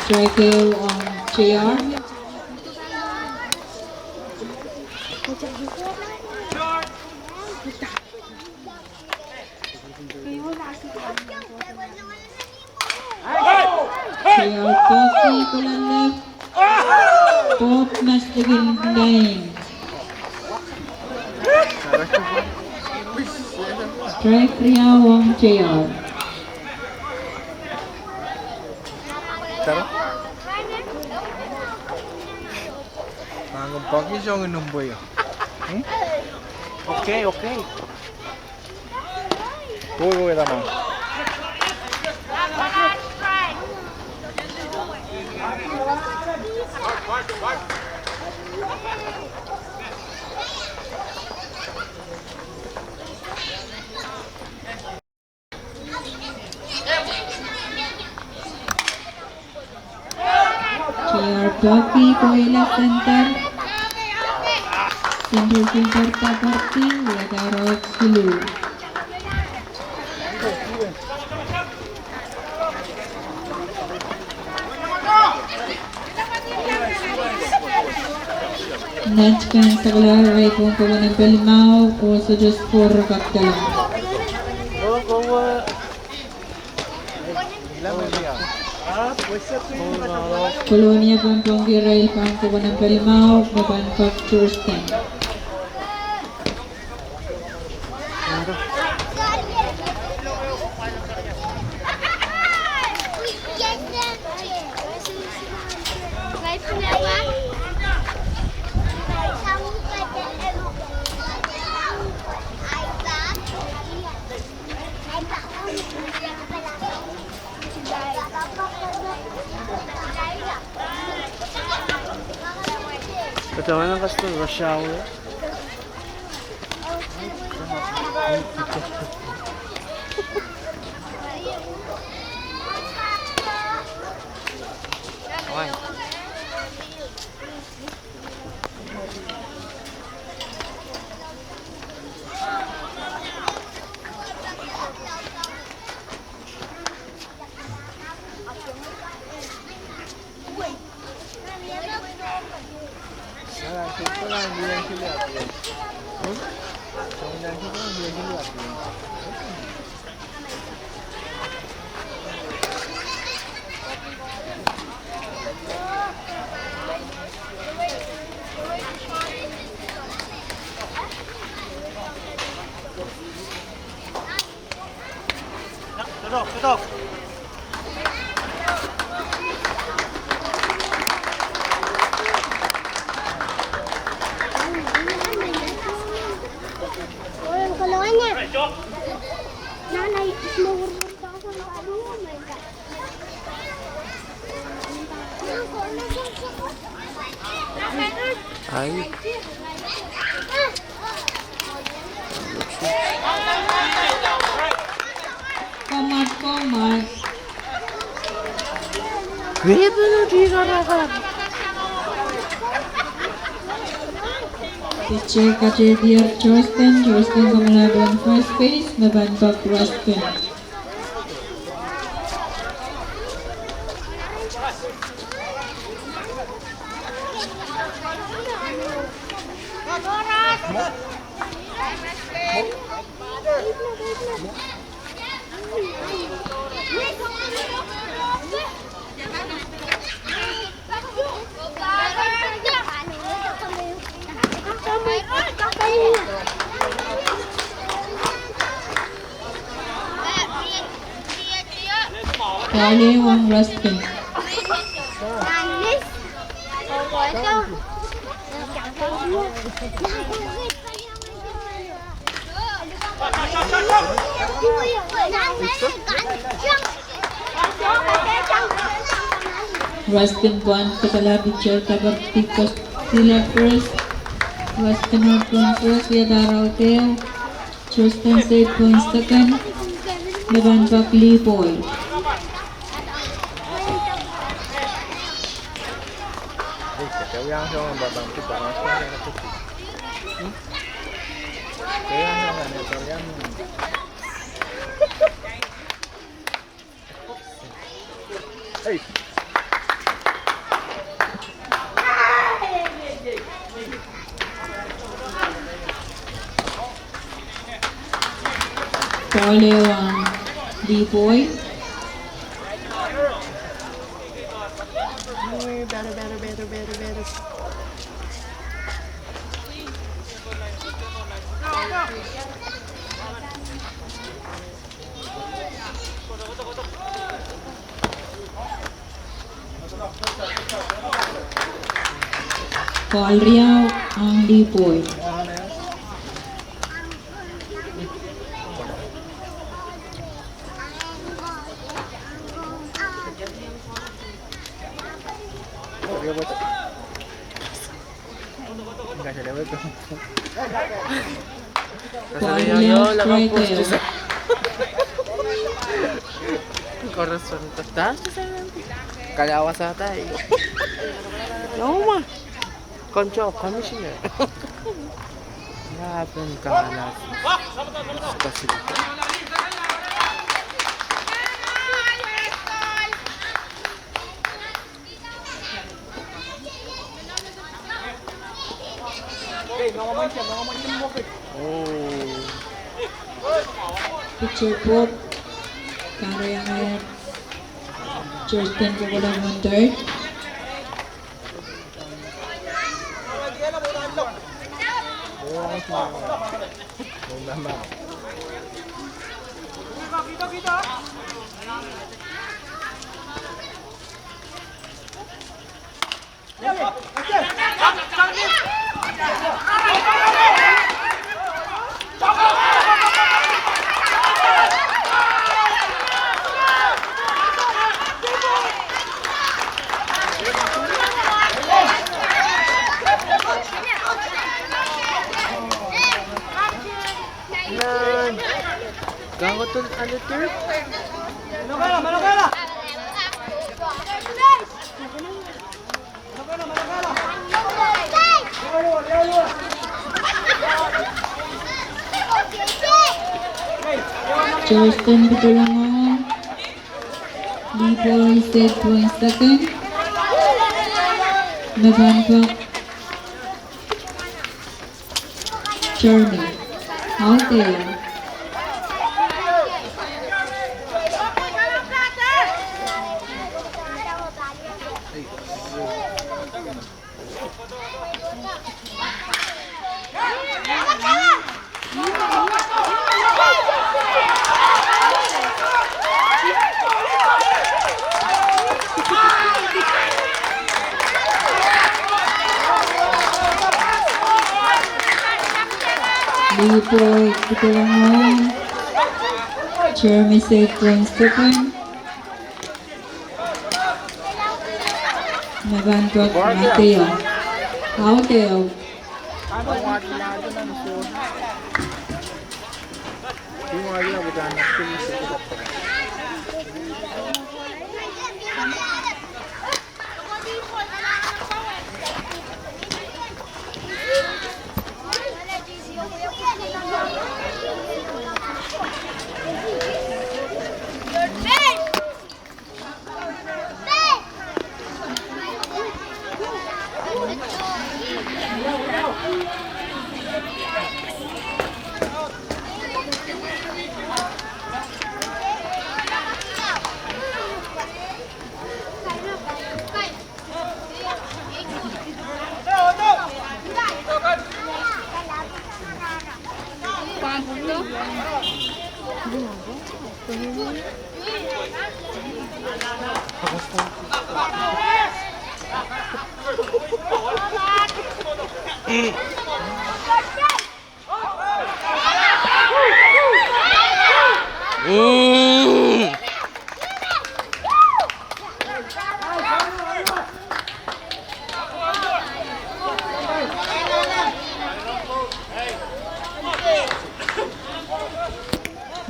Strike ehu ong J R. J R poaki kolahng left. Pwoud me slikin lain. Strike riau ong J R. Tara. Nangin poaki soangen numpweio. Hmm? Okay, okay. Go, go, Rama. J R poaki kohieng center. Center fielder Taparti, iei strike siluh. Nat pahn sakala irail pohn kowe nempel limau, oh sohte score kak doula. Kolonia pahn pwongki irail pohn kowe nempel limau, me pahn poak Thurston. Tawana kasdo rush hour. Ai. Komwad, komwad. Wepene di karakar. Pitcher katedier Justin, Justin kamala duwen first base, me pahn pak Rustin. Ball ehu ong Rustin. Rustin pwand kepala, pitcher kapakap, fielder first. Rustin out pohn first, wiahda raut ehu. Justin safe pohn second. Me pahn pak Lee Boyd. Ball ehu ong Lee Boyd. Batter, batter, batter, batter, batter. Ball riau ong Lee Boyd. Ball riau, strike ehu. Koaros pahn tepda. Kalawas atai. Noma. Control, commissioner. Ia pahn kalawas. Discuss. Pitcher pwoud, kariange Justin kokolong on third. Justin Pitolongo, Liboi State Point Second, me pahn pwek Jeremy Audeo. Liboi Pitolongo, Jeremy State Point Second, me pahn pwek Mateo Audeo.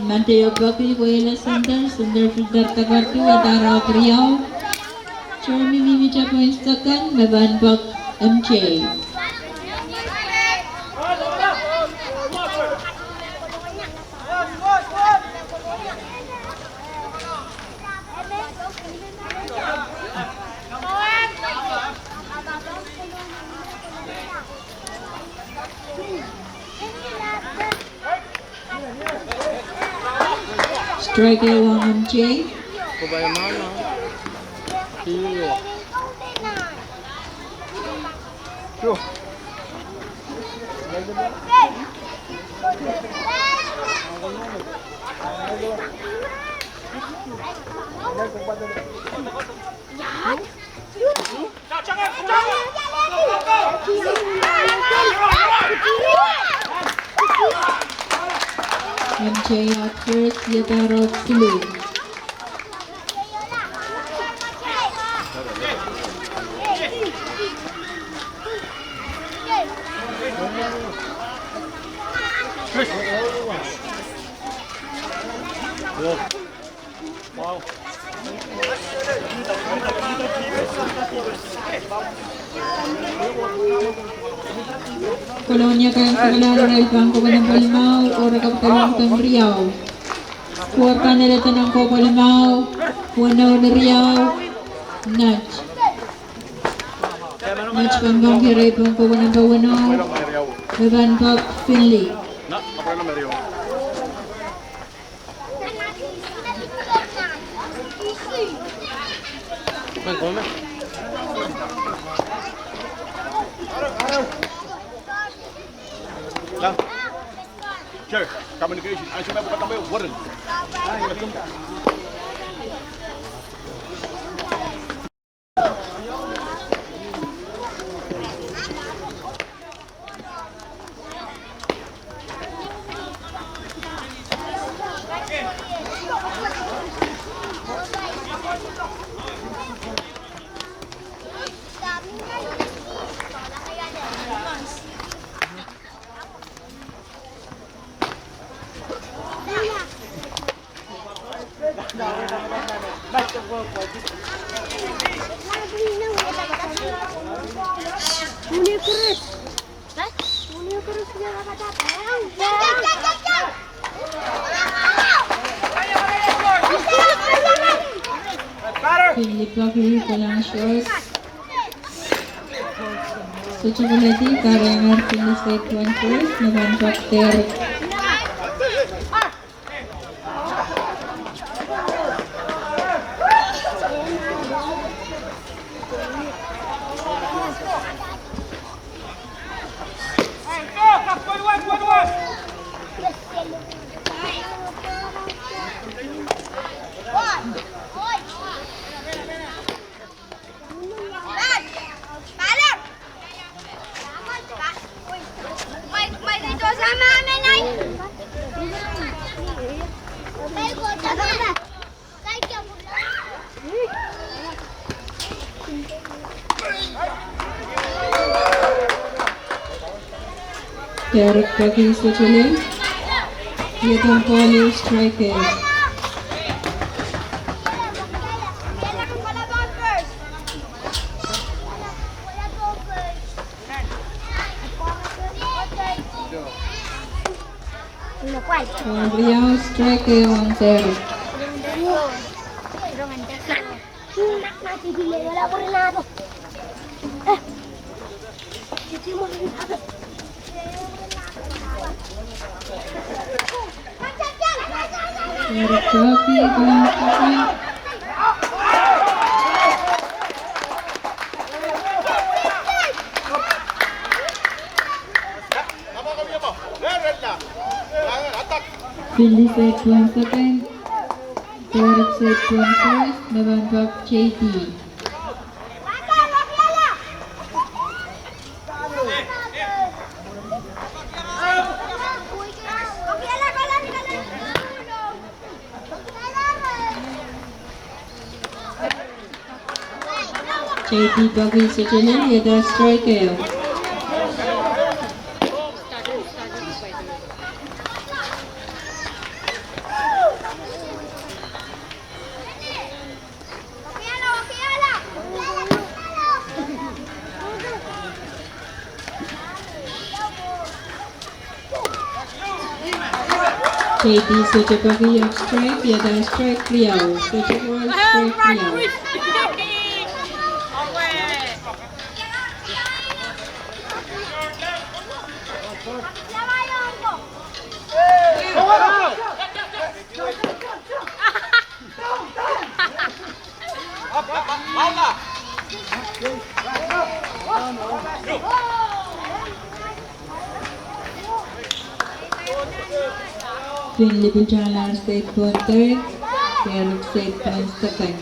Mateo peki wehla center, center fielder dakarki, adahr riau. Jeremy mihmihte point second, me pahn pwek M J. Strike ong M J. M J at first, adahr siluh. Kolonia Girls kalahngan, irail pahn kohwei nambwa limau oh irail kohwei nambwa riau. Score pahn alehdi nan kohwei limau, weneu ni riau, net. Net pahn pwungki, irail pahn kohwei nambwa weneu, me pahn pwek Finley. Communication. Philip Paki, Kolang Shores. Sohte koledi kahrehiong Philly State Panthers, me pahn pak dehr. Derek Paki sohte lel, iei pahn ball ehu, strike ehu. Ball riau, strike ehu ong Derek. Philly State Panthers second, Derek State Panthers, me pahn pak J T. J T Paki sohte lel, iei strike ehu. J T sohte paki, iei strike, iei strike riau, sohte ball, strike riau. Finley Butala, State Board third, Derek State Board second.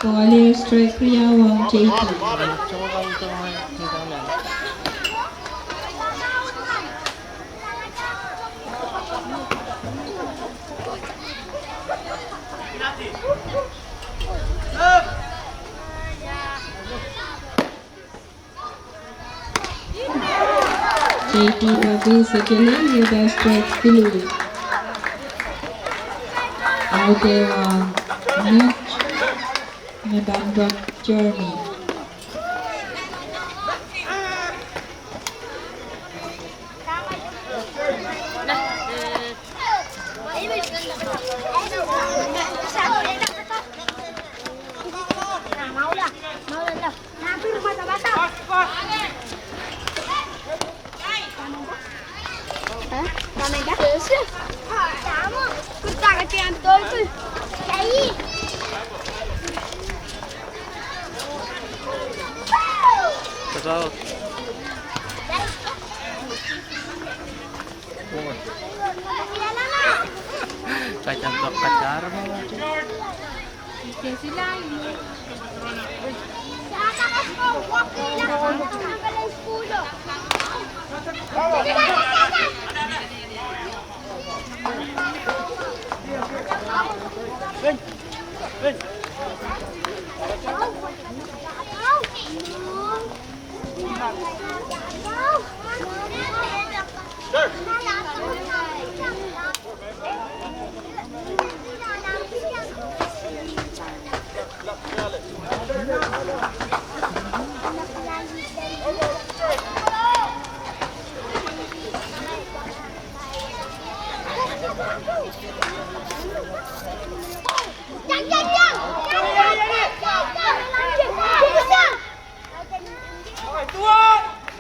Ball ehu, strike riau ong J T. J T Paki sohte lel, iei strike siluh. Out ehu ong Mitch, me pahn pak Jeremy.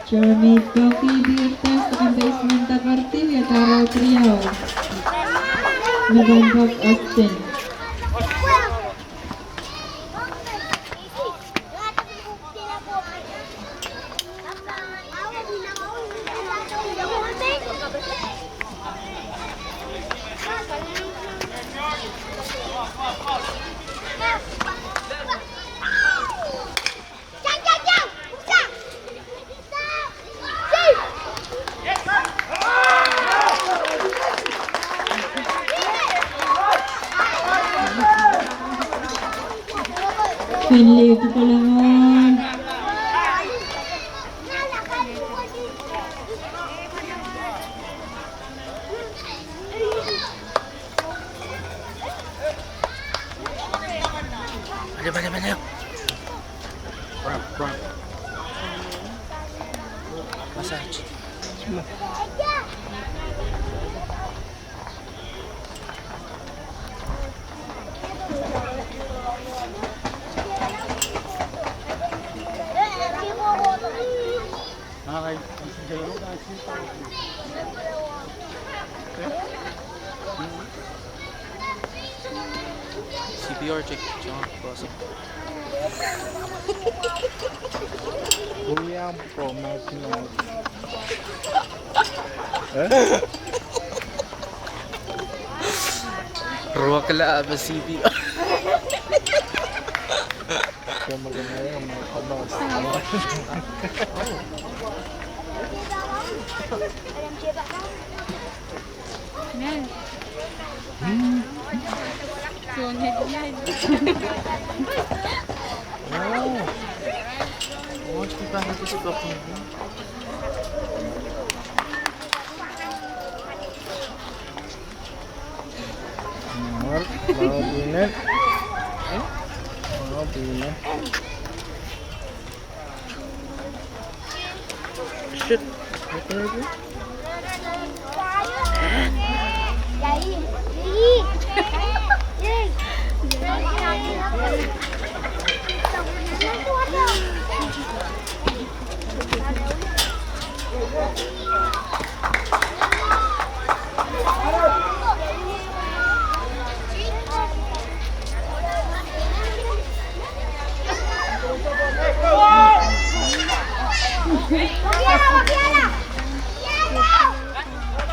Jeremy Toki, Beartooth, second baseman, Takarti, ia taraut riau. November Austin. Finley Tukolongon. Bale, bale, bale. Run, run. Massage. C P R check, John, awesome. William Thomas, no. Eh? Ruakala apa C P R? Mawar, mawar pihnen. Mawar pihnen. Shit.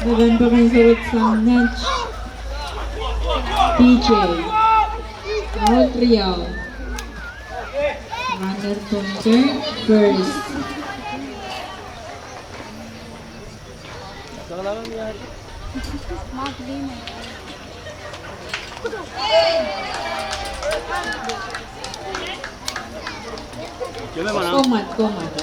Pokon, pokon sewese sang net. P J. Out riau. Runner on third, first. Komat, komat.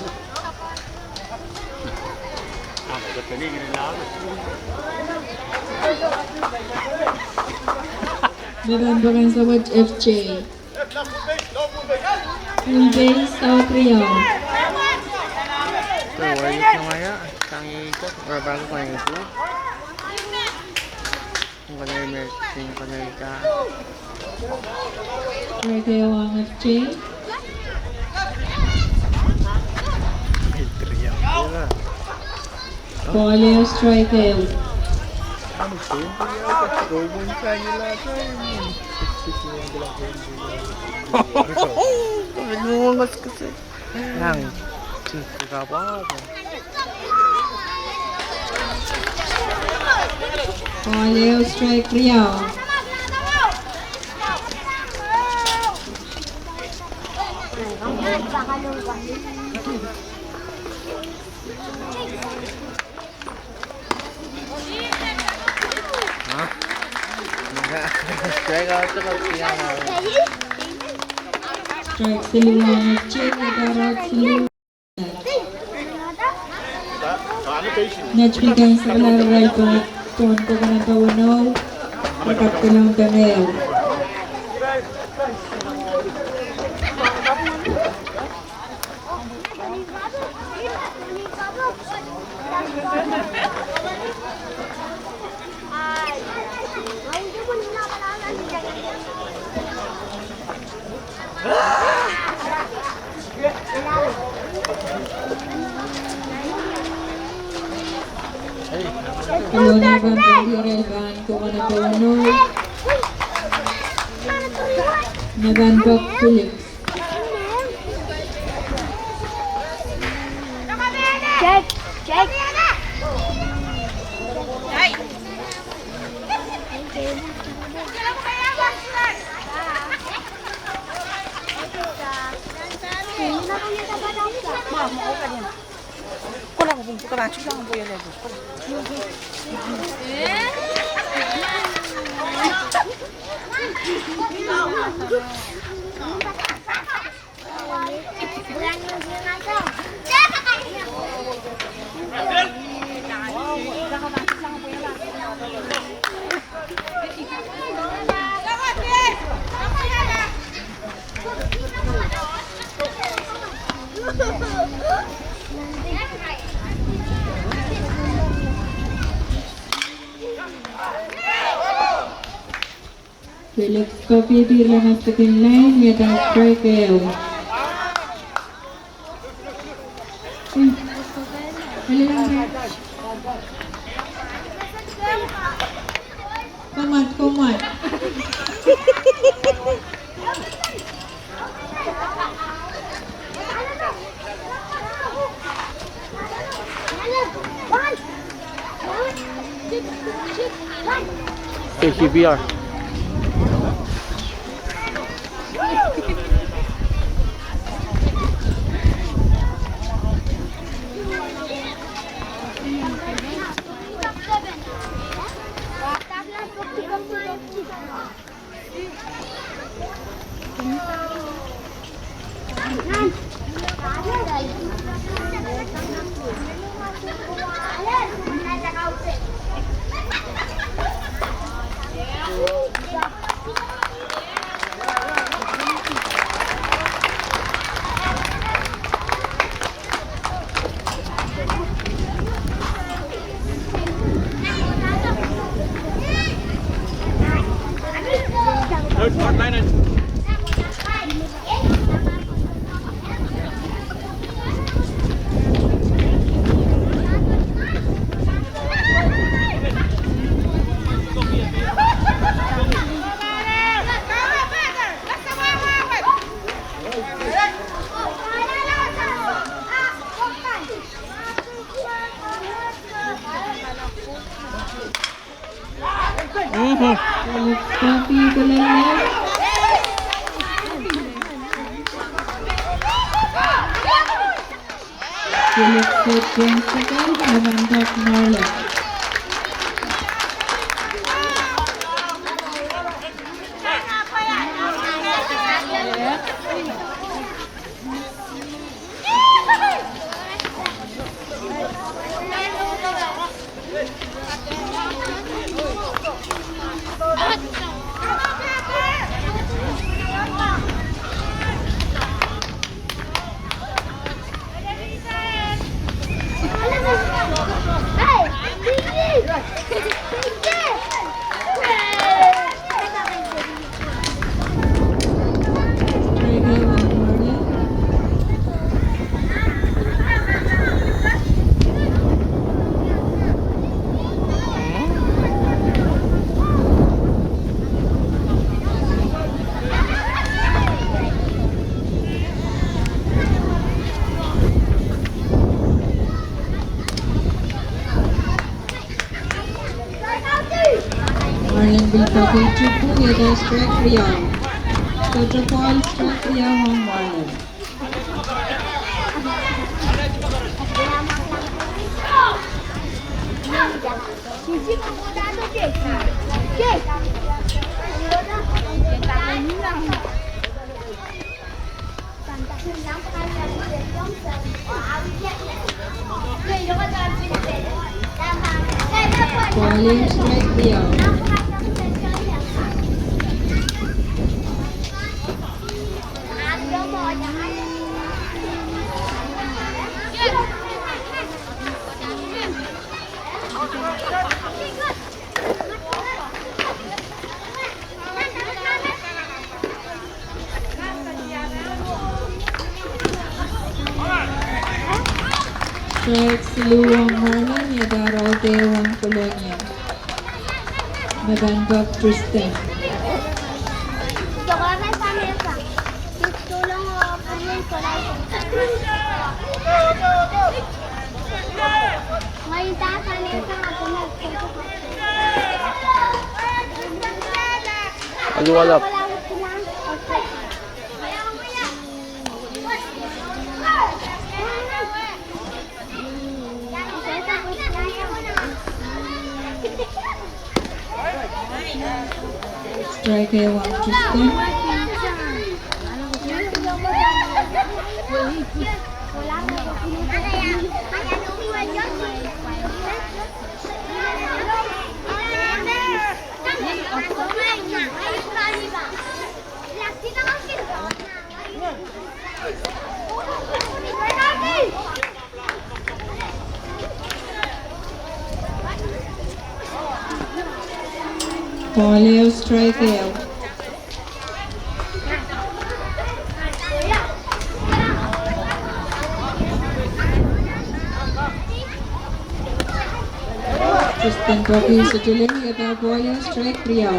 Pokon, pokon sewese F J. Full base, out riau. So, where you come here? Sang ito, where back when you go? Ang kanay mer, ang kanay ka. Strike ehu ong F J. Ball ehu, strike ehu. Ang Ball ehu, strike riau. Strike siluh, check, strike siluh. Nat mi kan sakala irail pahn pohn koko namba weneu, oh kapwaiada ehu. Kolonia pahn pil irail pahn koko namba weneu, Navanpok Philip. Check, check. Felix Papi pirla nan second line, iei strike ehu. Komwad, komwad. K C P R. Felix Papi, Felix Papi, Felix Papi, Navanpok Marlin. Marlin pil poakohng tupw, iei strike riau. Sohte ball, strike riau ong Marlin. Ball ehu strike riau. Strike siluh ong Marlin, iei dahro dehr ong Kolonia. Medanpok Tristan. Aluwalap. Strike ehu ong Tristan. Ball ehu, strike ehu. Tristan Poppy, sitting, iei dahro ball ehu, strike riau.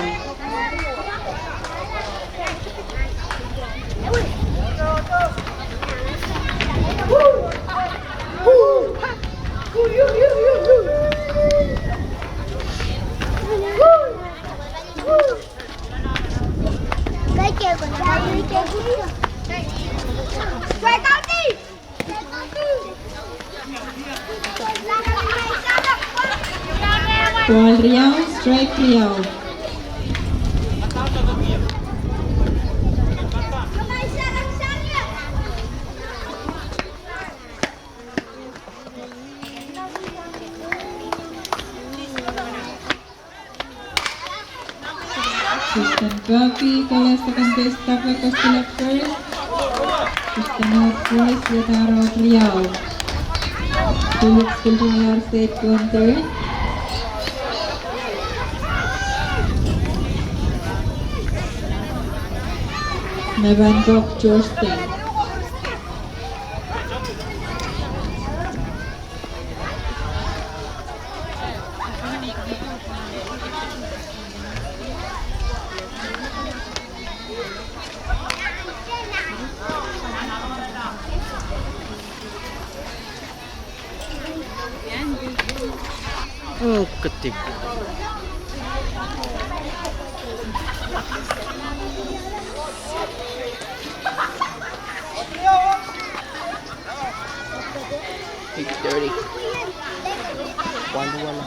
Ball riau, strike riau. Tristan Poppy, kola second base, Tapio Kostilak first. Tristan out first, iei dahro riau. Tulip Spiltualar set on third. Medanpok Tristan. Oh, ketik. Eight thirty. One to one.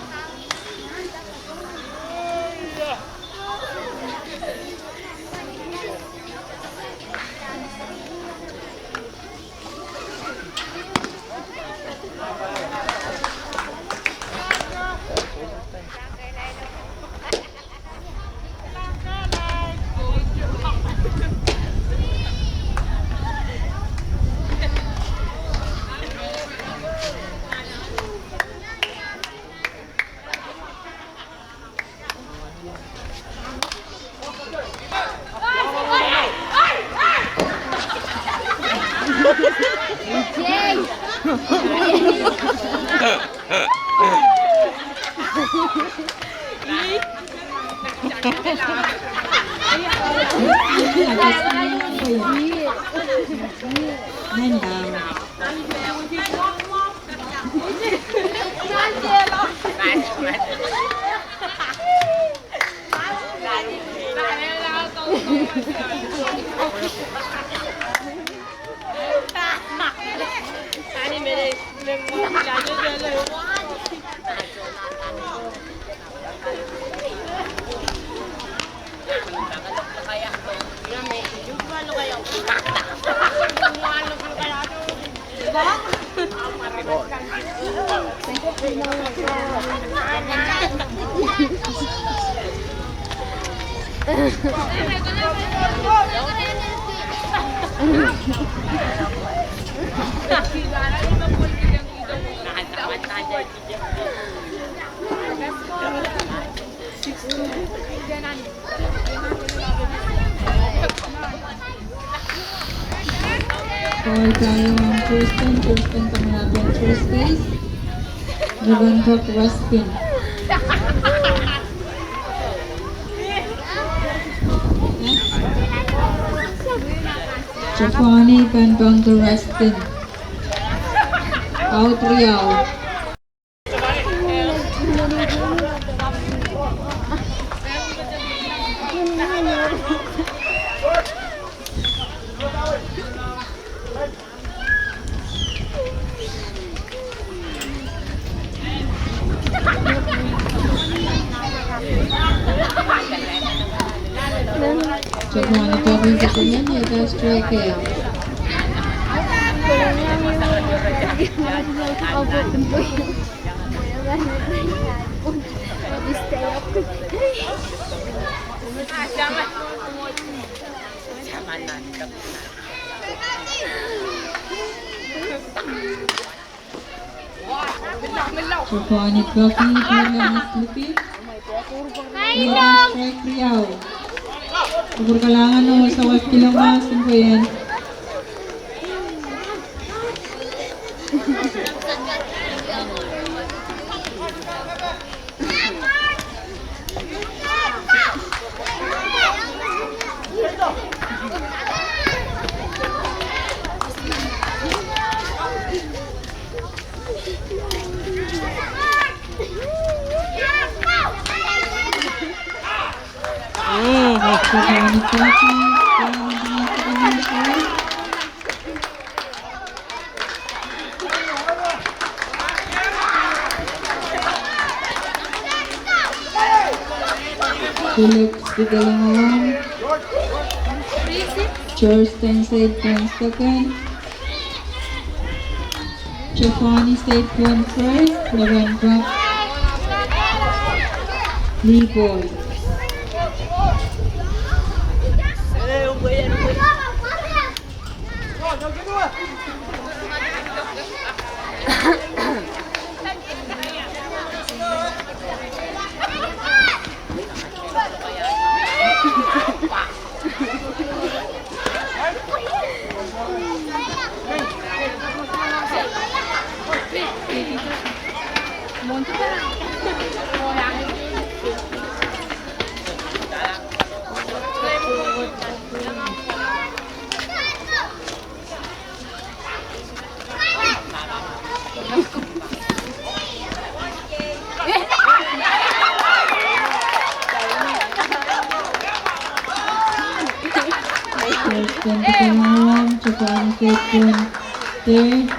Paul Tayo and Tristan, Tristan coming up in first place. Reverend Buck Ruskin. Giovanni Pembong Ruskin. Audrey Au. Giovanni Pembong Ruskin, ia strike ia. Giovanni Bucky, Pembong Ruskin. Ia strike riau. Kupwur kalahngan oh sawas kilong mas en pwehn. Philip Sigalongoan. George Tensei Prince second. Giovanni State One first, November. Lee Boy. First point to Kalawan, Japan second, third.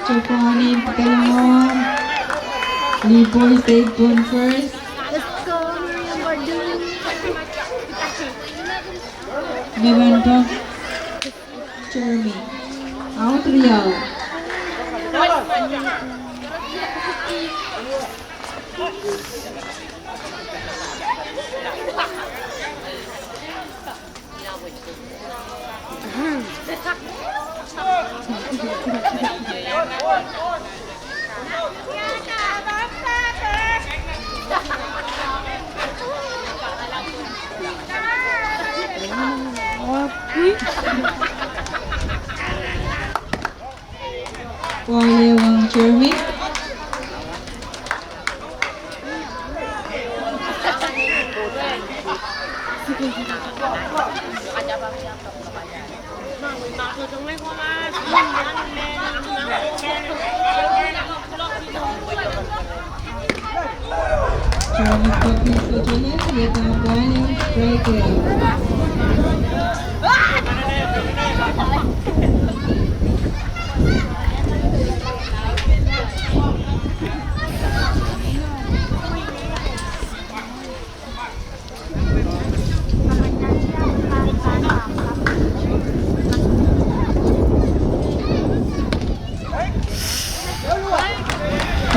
Japan in Palawan. Lee Boys, they won first. November. Jeremy. Out real. Wale wang Jeremy. Jeremy Kopi Sojolen, iet ahpw wale, strike.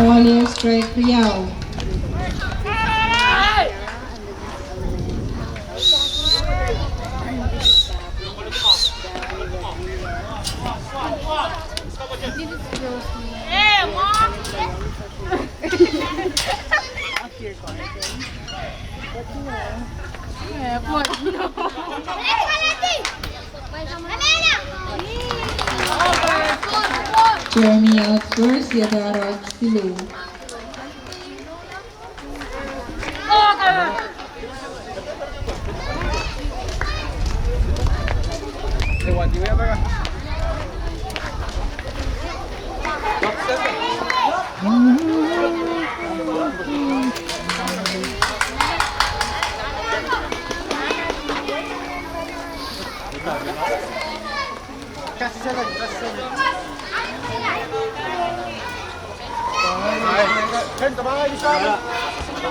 Wale, strike riau. Jeremy out first, iet ahpw siluh.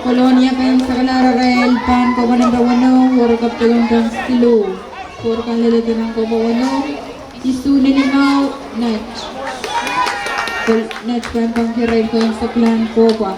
Kolonia kan sakala rarail pahn kohpwa namba weneu, Woro Kaptagon kan siluh. Woro kan lelehdi nan kohpwa weneu, isuh lel limau, net. Kol-, net pahn pangkihong irail kan sakala nan kohpwa.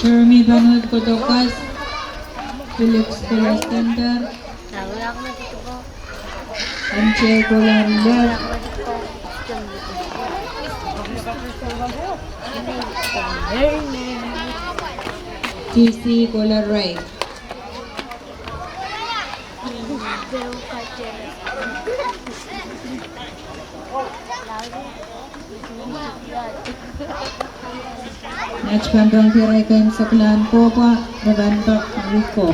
Jeremy Bernard Kotokas, Phillips Kola Center. M J Kola left. T C Kola right. Net pahn pangkihong irail kan sakala nan kohpwa, Ravenpak Riko.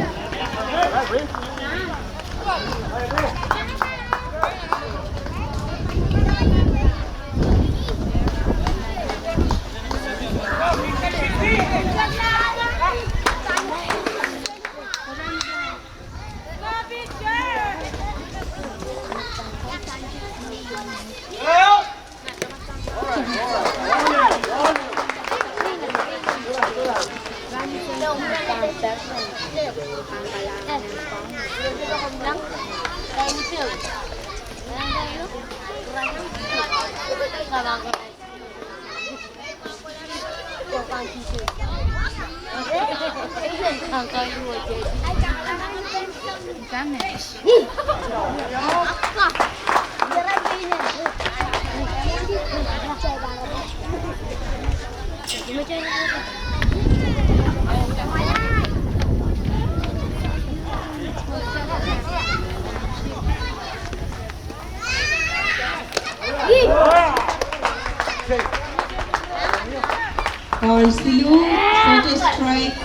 Ball siluh, sohte strike,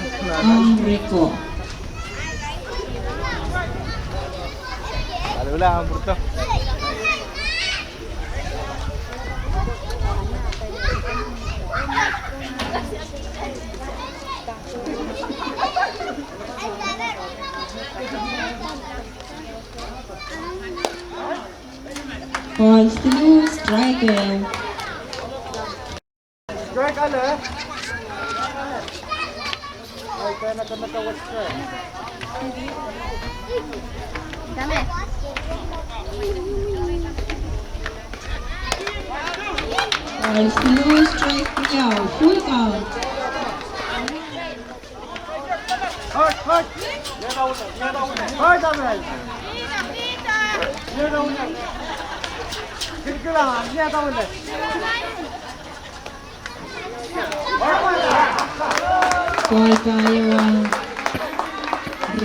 ong Rico. Ball siluh, strike ehu. Strike ale. Ball siluh, strike ehu, full count. Ball pahn iang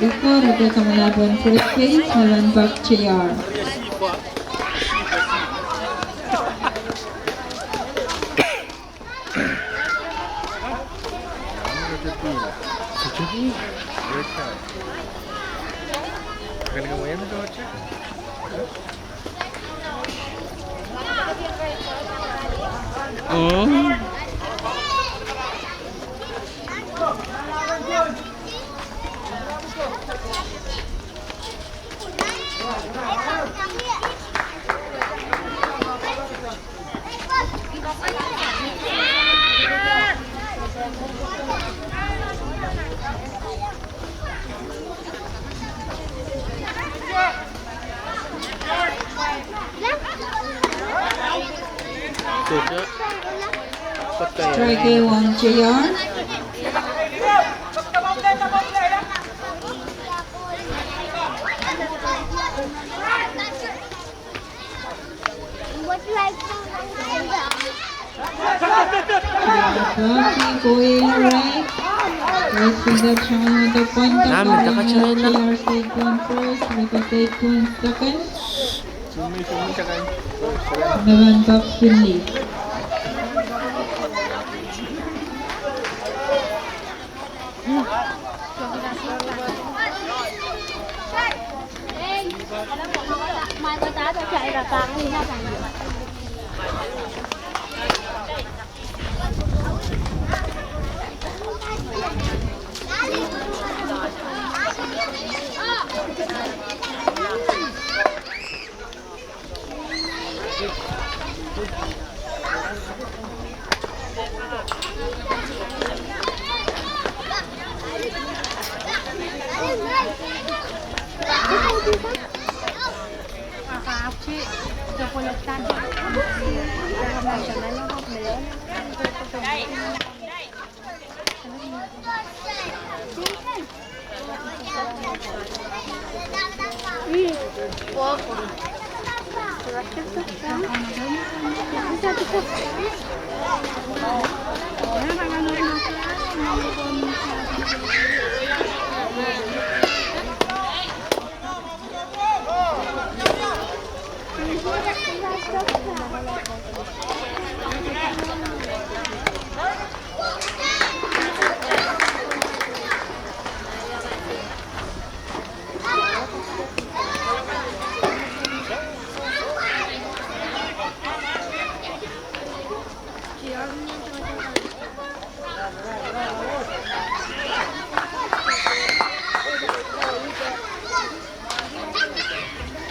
Rico, Rico kamwalahpw en first base, me pahn pak J R. Strike ehu ong J R. Namen, taka cewena. J R said one first, Rico said one second. Namen pak Finley.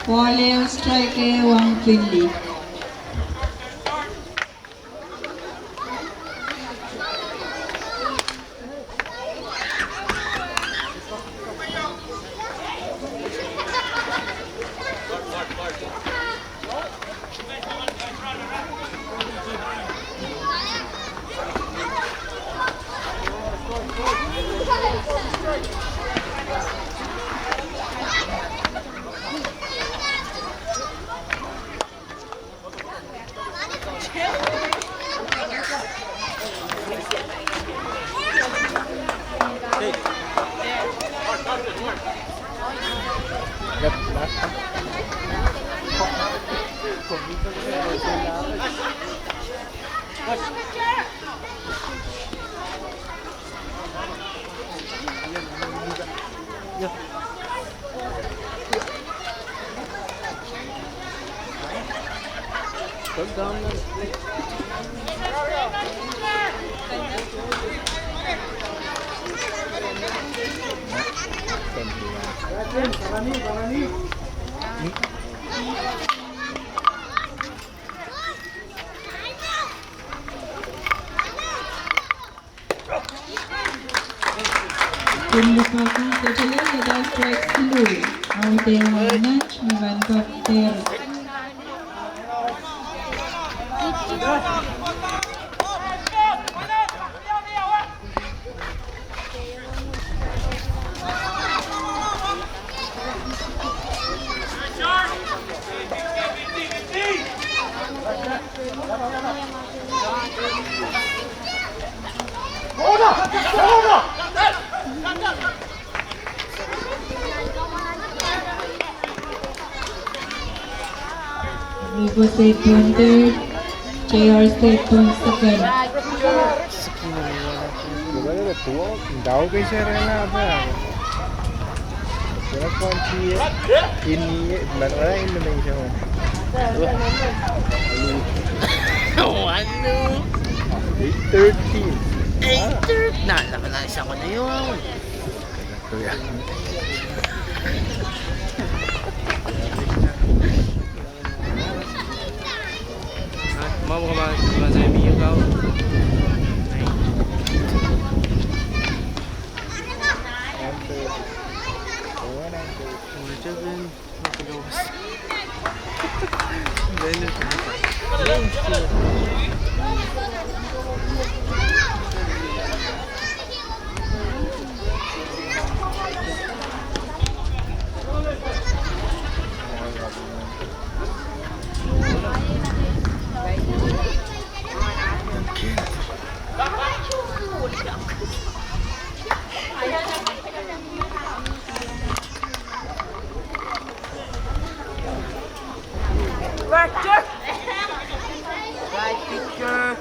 Ball ehu, strike ehu ong Finley. Pil me pahki settling, ada strike siluh. Audeh Anach, me pahn pahki dehr. River State pahn third, J R State pahn second. Kemehla duwau, ndau kei seri en apa. Kena konti e, ini e, mana ini me isa. Wanu. Eight thirteen. Eight thirteen. Nah, nah, nah, isa ko na yun. Kuya. Right, picture.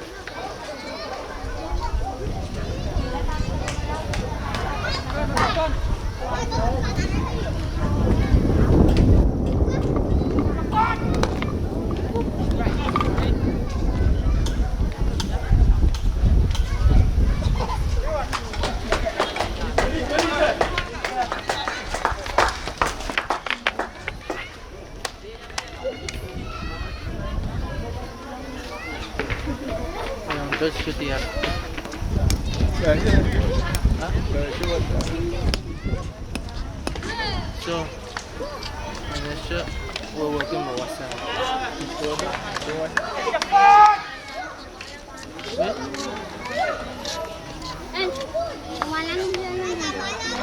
Just shoot here. Huh? So, and then shoot. We're working on WhatsApp.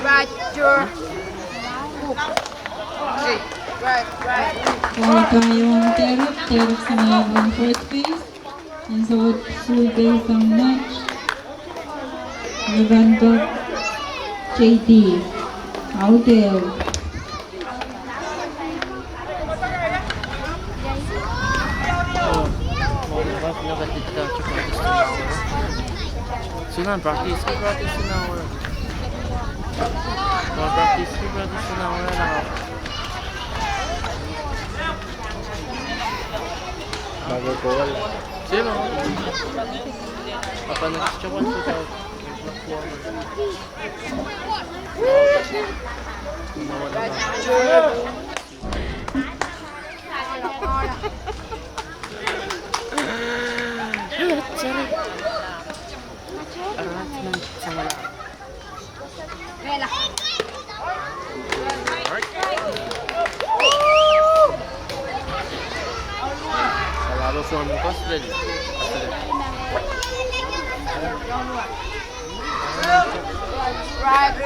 Right, sure. Hey, right, right. Kau Kayon Terek, Terek Sinawen first base. Ansou wet suwed sang Anach. November J D. Audeh. Sunan practice, practice an hour. Practice, practice an hour. Same. Apa next one? Right.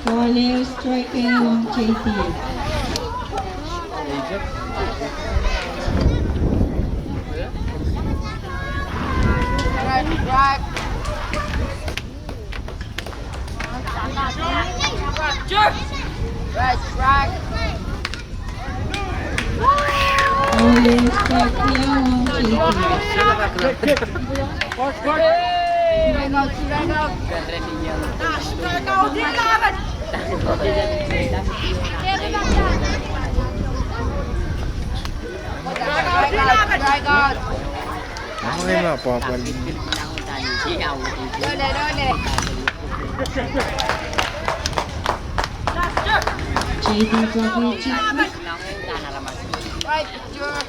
Ball ehu, strike ehu ong J D. Right, right. Right, right. Ball ehu, strike ehu ong J D. Strike out, strike out. Strike out, strike out. Ang ina papa. Lole, lole. J D Bobby, J D. Right, sure.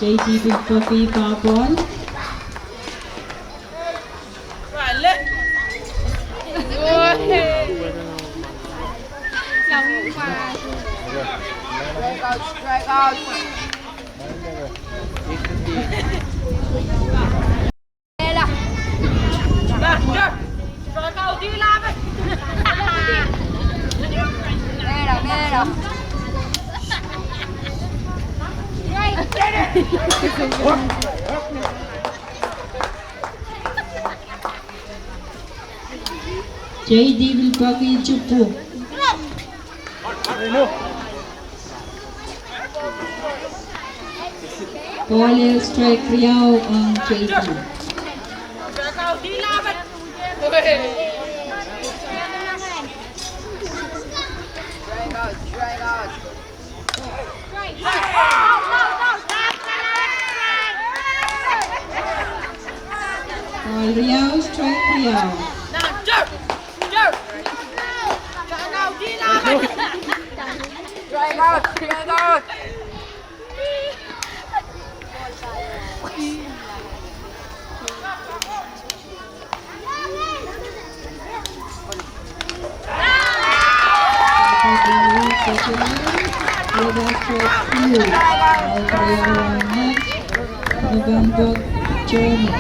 J D pil peki pahpon. Strike out, strike out. Mela. Mela, mela. J D pil peki tupu. Ball ehu, strike riau ong J D. Ball riau, strike riau. Strike out, strike out. November, Germany.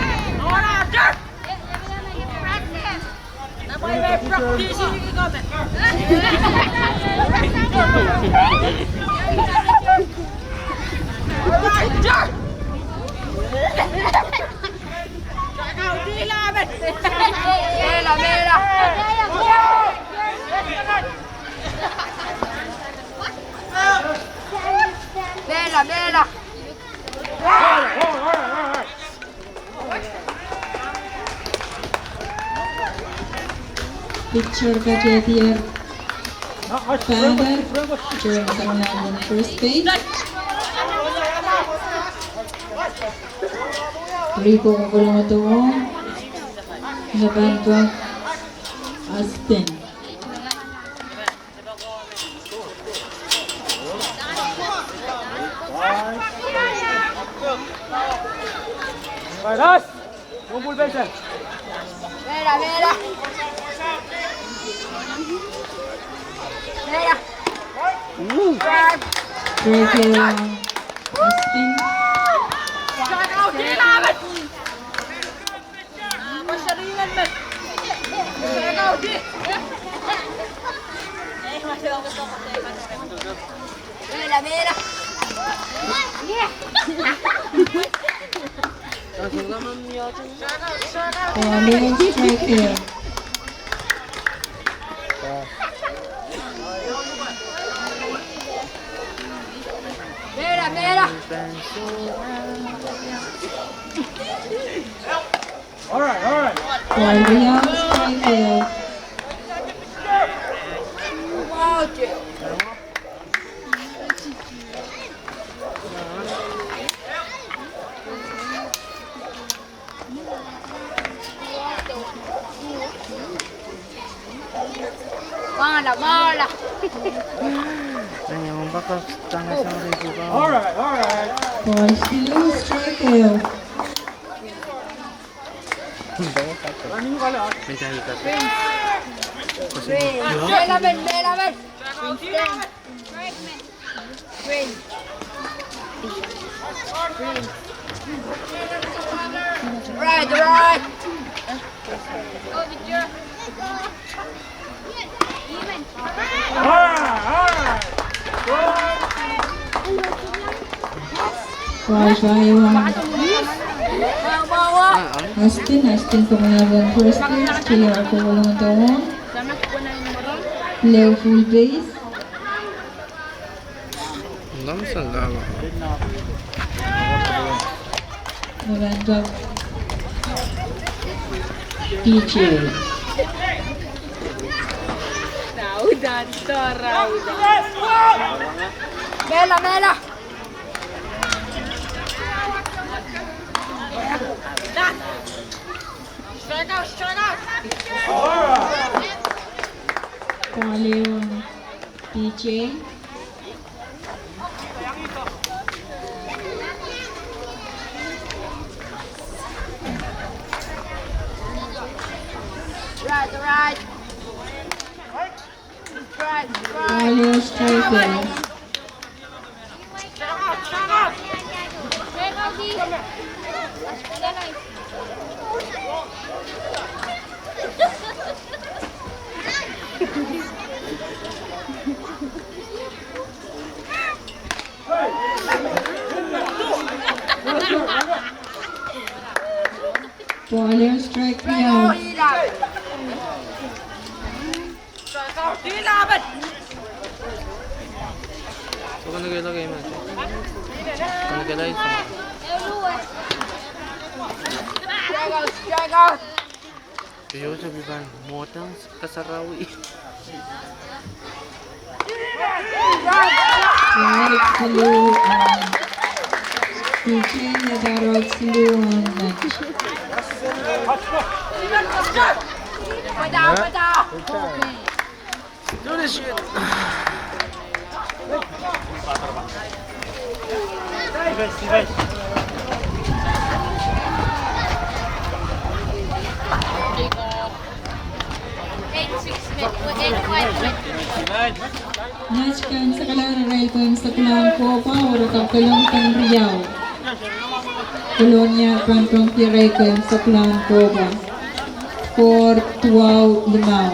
Mela, mela. Mela, mela. Pitcher katehdier batter, Jerome Kanawan first base. Rico Kolomoto, November, Aspen. Mela, mela. Mela. Strike, uh, Austin. Mela, mela. Ball ehu, strike ehu. Mela, mela. All right, all right. Ball riau, strike ehu. Mala, mala. Nang ia member ko tangasa mereka. All right, all right. Ball siluh, strike ehu. Mehla men, mehla men. Right, right. Ball pahn ehuong. Astin, Astin pahn ehuong first base, Taylor Kolonto. Leo full base. Miranda. P J. Mehla, mehla. Ball ehuong P J. Right, right. Right, right. Ball ehuong, strike ehu. Ball ehu, strike riau. Strike out, strike out. Keieu sohte pahn mwohd en kasarawi. Strike siluh, ah, pitcher, strike siluh, ah. Nait keimwseklahn, irail keimwseklahn kohpwa, oh re kapwukolong pen riau. Kolonia pahn pwongki irail keimwseklahn kohpwa. Four, duwau, limau.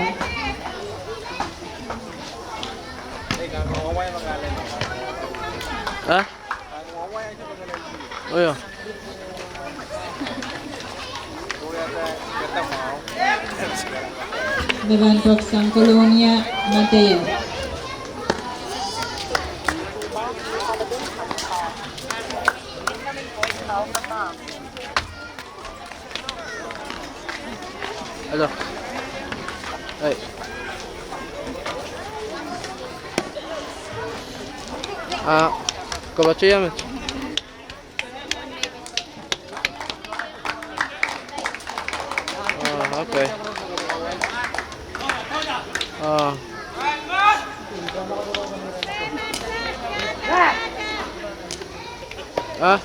Ah? Oh, ia. Me pahn pwukoahsang Kolonia, Mateo. Hello. Hey. Ah, ko patohwan met? Ah, okay. Ah. Ah.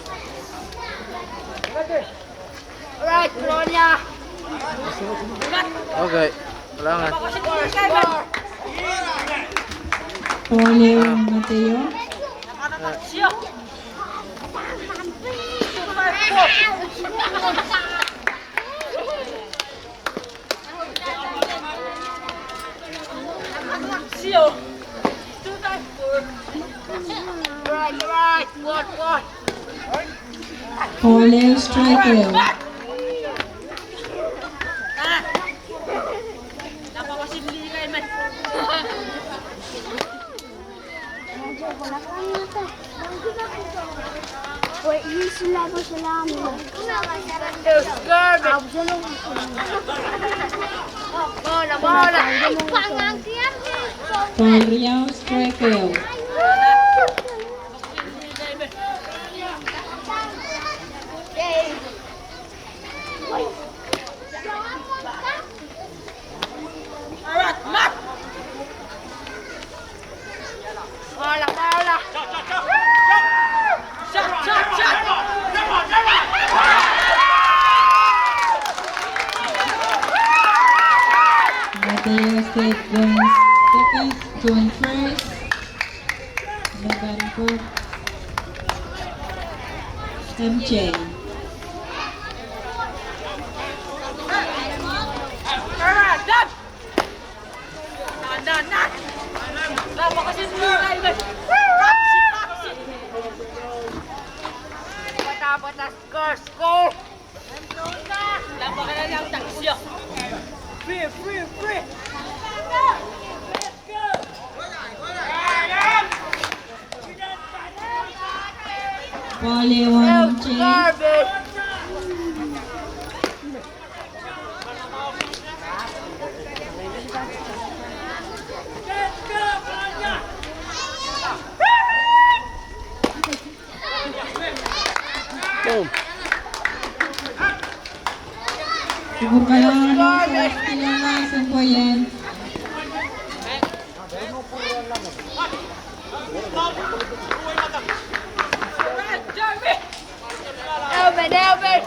Alright, Kolonia. Okay, kalahngan. Ball ehu, Mateo. Right, right, what, what? Ball ehu, strike ehu. Ball riau, strike ehu. Player State wins second, John First, Megan Cook, M J. Free, free, free. Ball ehu ong M J. Kupwur kalahngan, West Killing Girls en pwoian. Elvin, Elvin.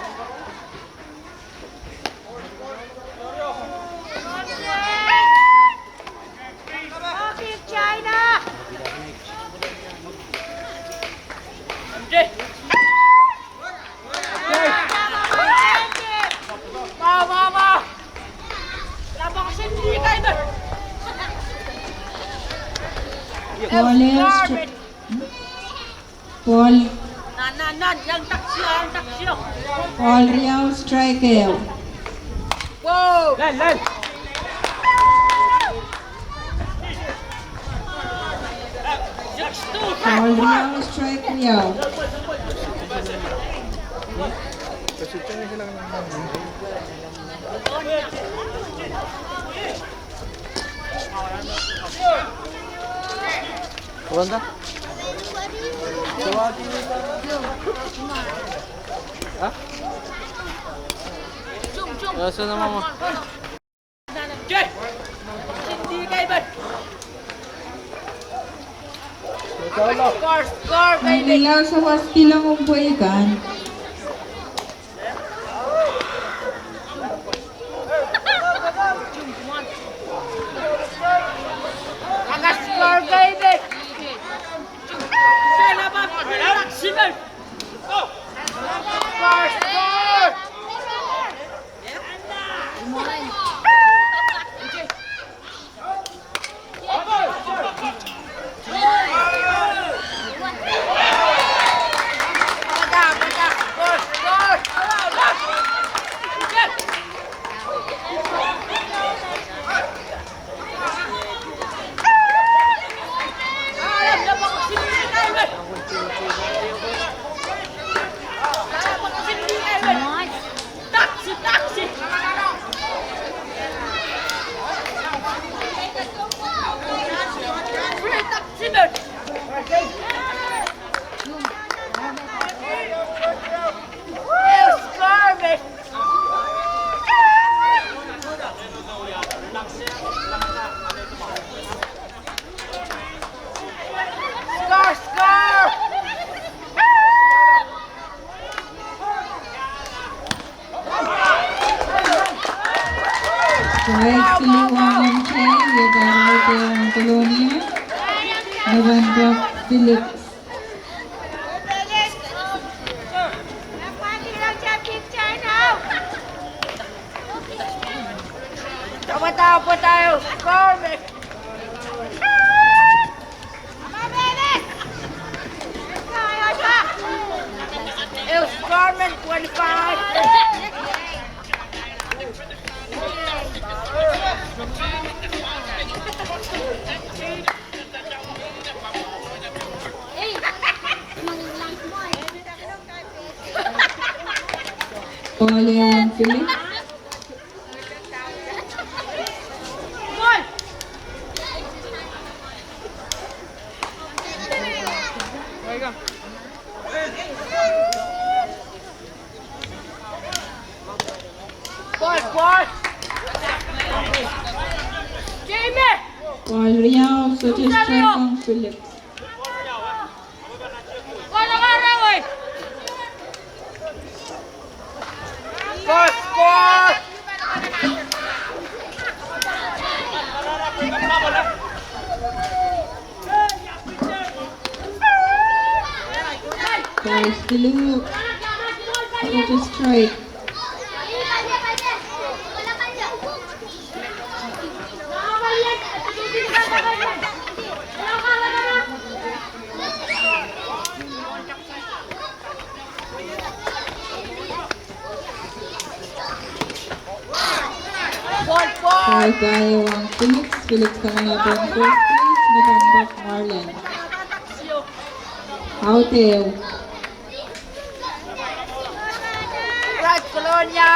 Ball ehu stri-, ball. Ball riau, strike ehu. Lel, lel. Ball riau, strike riau. Score, score, baby. West Killing pweikan. Score, baby. Score, score. Score, score! Strike, Kolonia. November Phillips. Score, man, twenty-five. Ball ehu ong Phillips. Ball, ball. Ball riau, sohte strike ong Phillips. Score, score! Guys, the look. What a strike. Bye bye, Wang Felix. Felix, tangan akan first base, me pahn pek Marlon. Out ehu. Right, Colonia.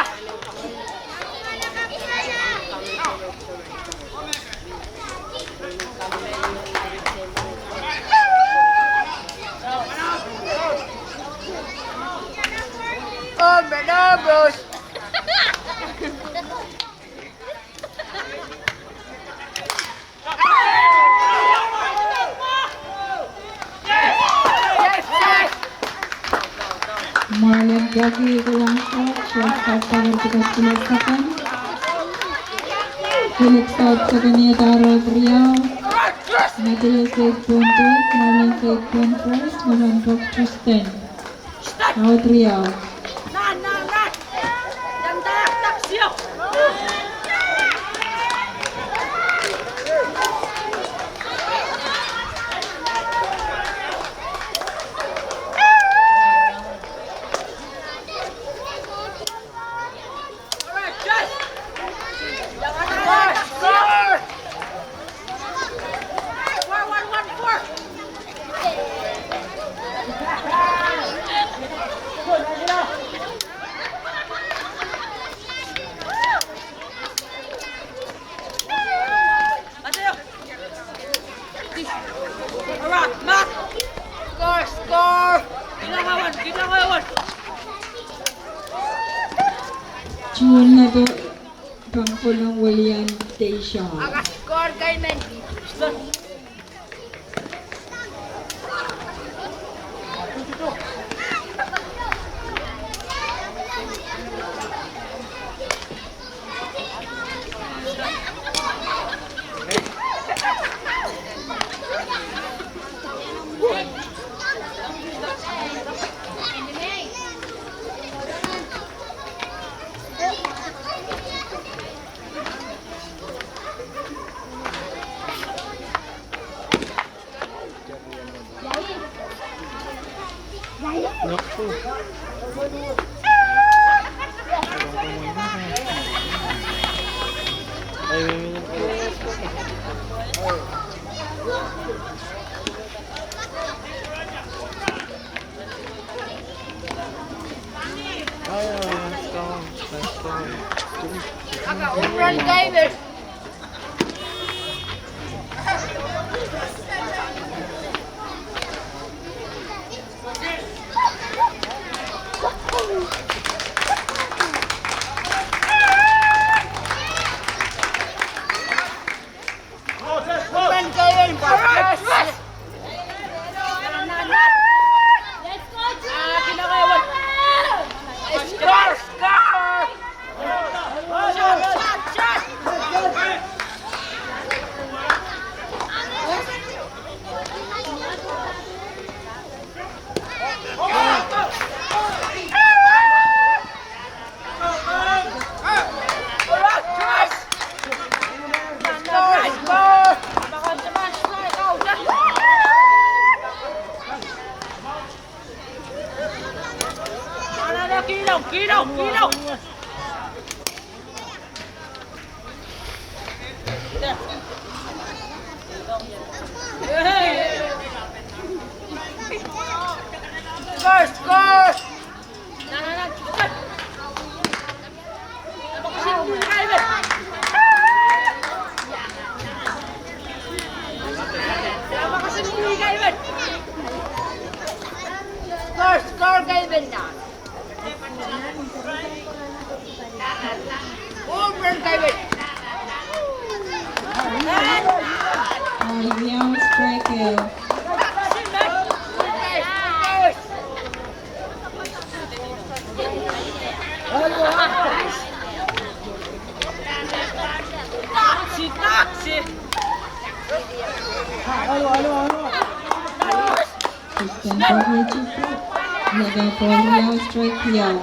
Oh, my neighbors. Marlon Gagi, Gulangkot, shortstop, power to the second. Felix out second, iei daroh riau. Matthias eight point eight, Marlon eight point five, Marlon Buck Tristan. Out riau. Score, score. Juon lapo pahn kolong William Deishon. Aka score kei men. Aka home run kei men. Score, score! Score, score, kei men nan. Home run kei men. Riau strike ehu. Taksi, taksi. Kristen Pokitipu, iada ball riau, strike riau.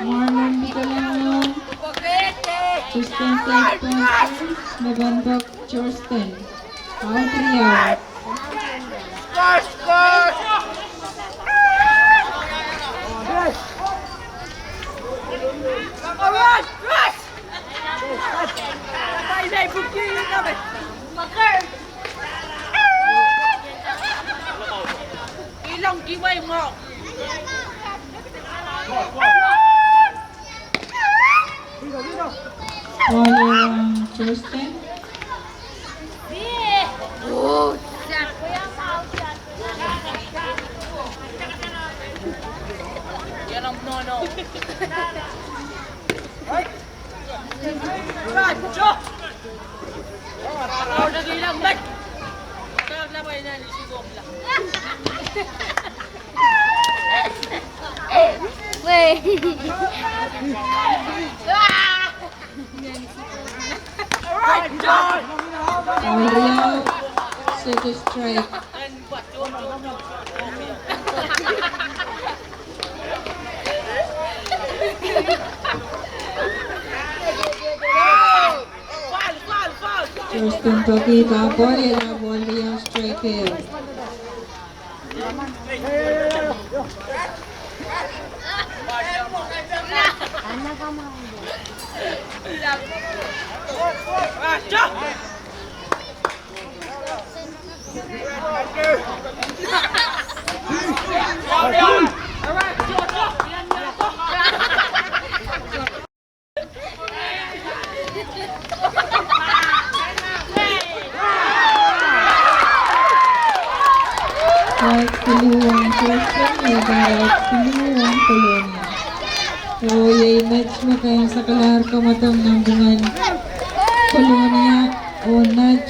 Marlon Pidolongo, Kristen Pokitipu, November Jorston. Out riau. Ball ong Jorston. Wait. Ball riau, so it is strike. Kristen Pokitipu, ball, iada ball riau, strike ehu. Strike siluh ong Jorston, iada strike siluh ong Kolonia. Oh iei match me kin sakalahr kamwadang nanpwungen Kolonia oh Nat.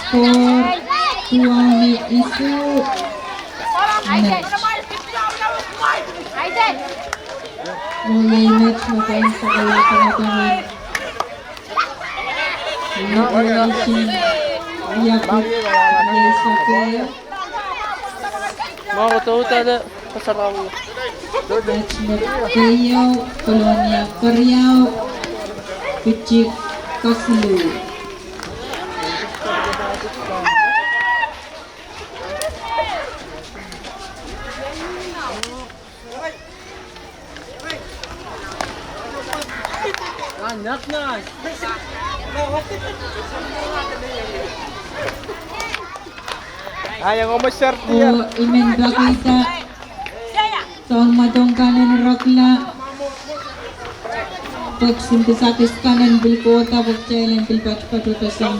Score, duwau ni isuh. Nat. Oh iei match me kin sakalahr kamwadang. Maro toutale kasarawi. Nat me keieu, Kolonia keriau, Pitik kesiluh. Oh, I men pekihda soahng mwadong kan en rekla. Pwehki kisakis kan en pil kohda, pwehki kitail en pil patpatohdo sang.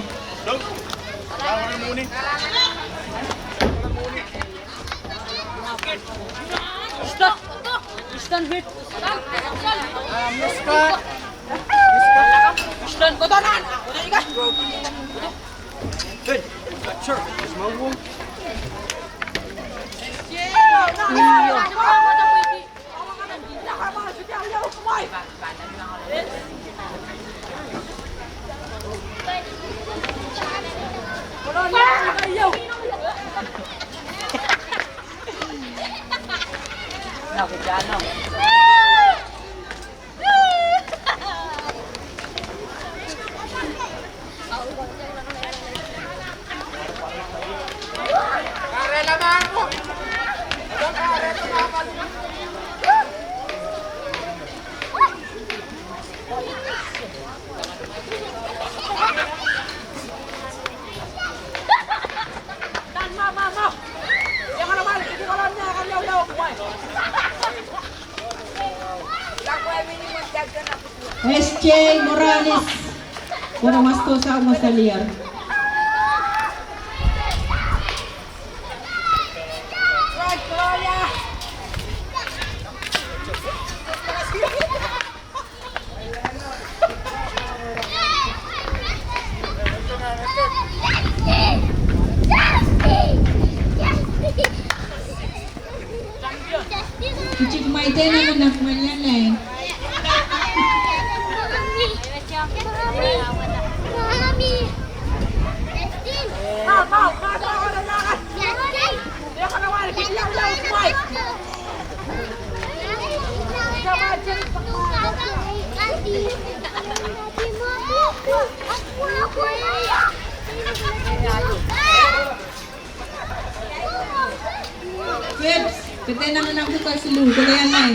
S J Morales, Guanawastosa Masaliar. Kitik maiten anak malian lain. Phipps, peden anak kesiluh, kalahngan lain.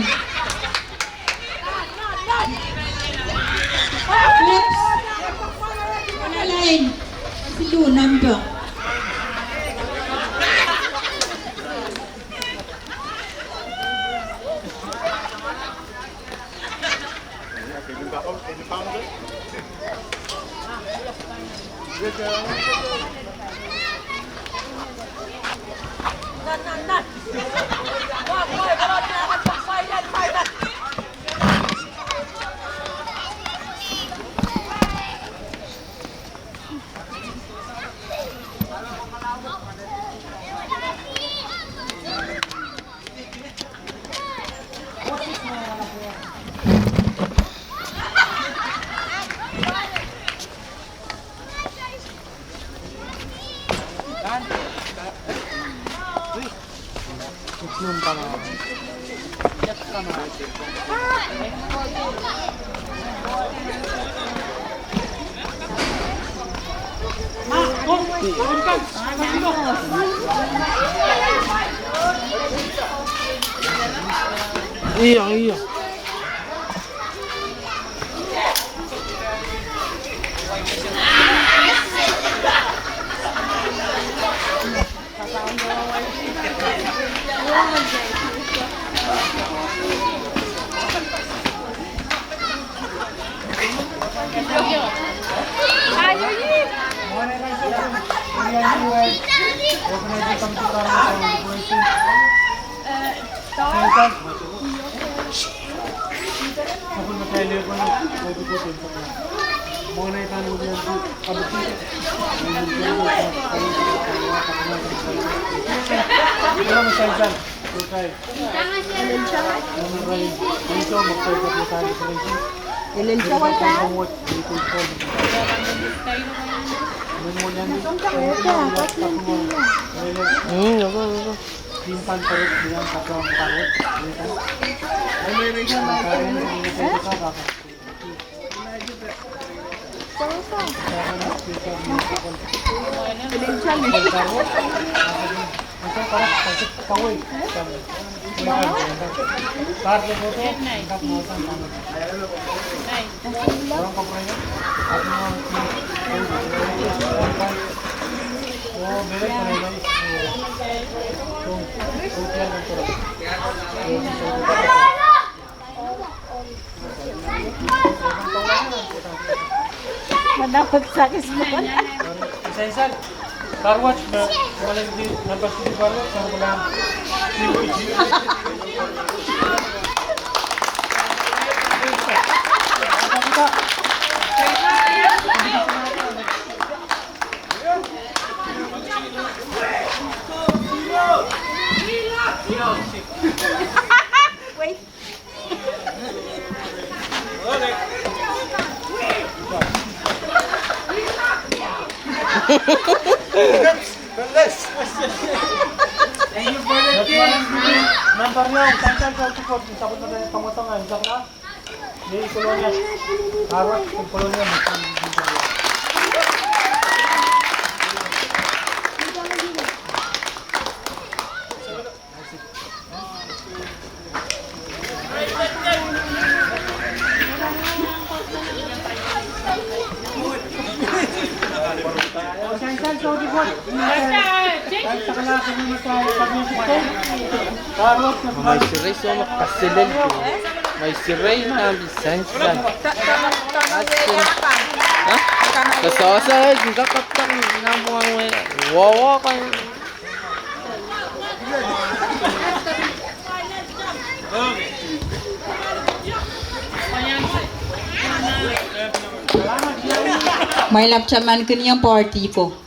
Phipps, kalahngan lain, kesiluh, nempah. Iya, iya. Mana petsakis mana. Sansal, karuat me, me lelki, nampa sidi karuat, me lelki. Wait. Maisirei soh me kaselel. Maisirei nan sansan. Kasasa e kin kakaptang nan mwahngih. Wawa kan. Mwein lapta man kin iang party ko.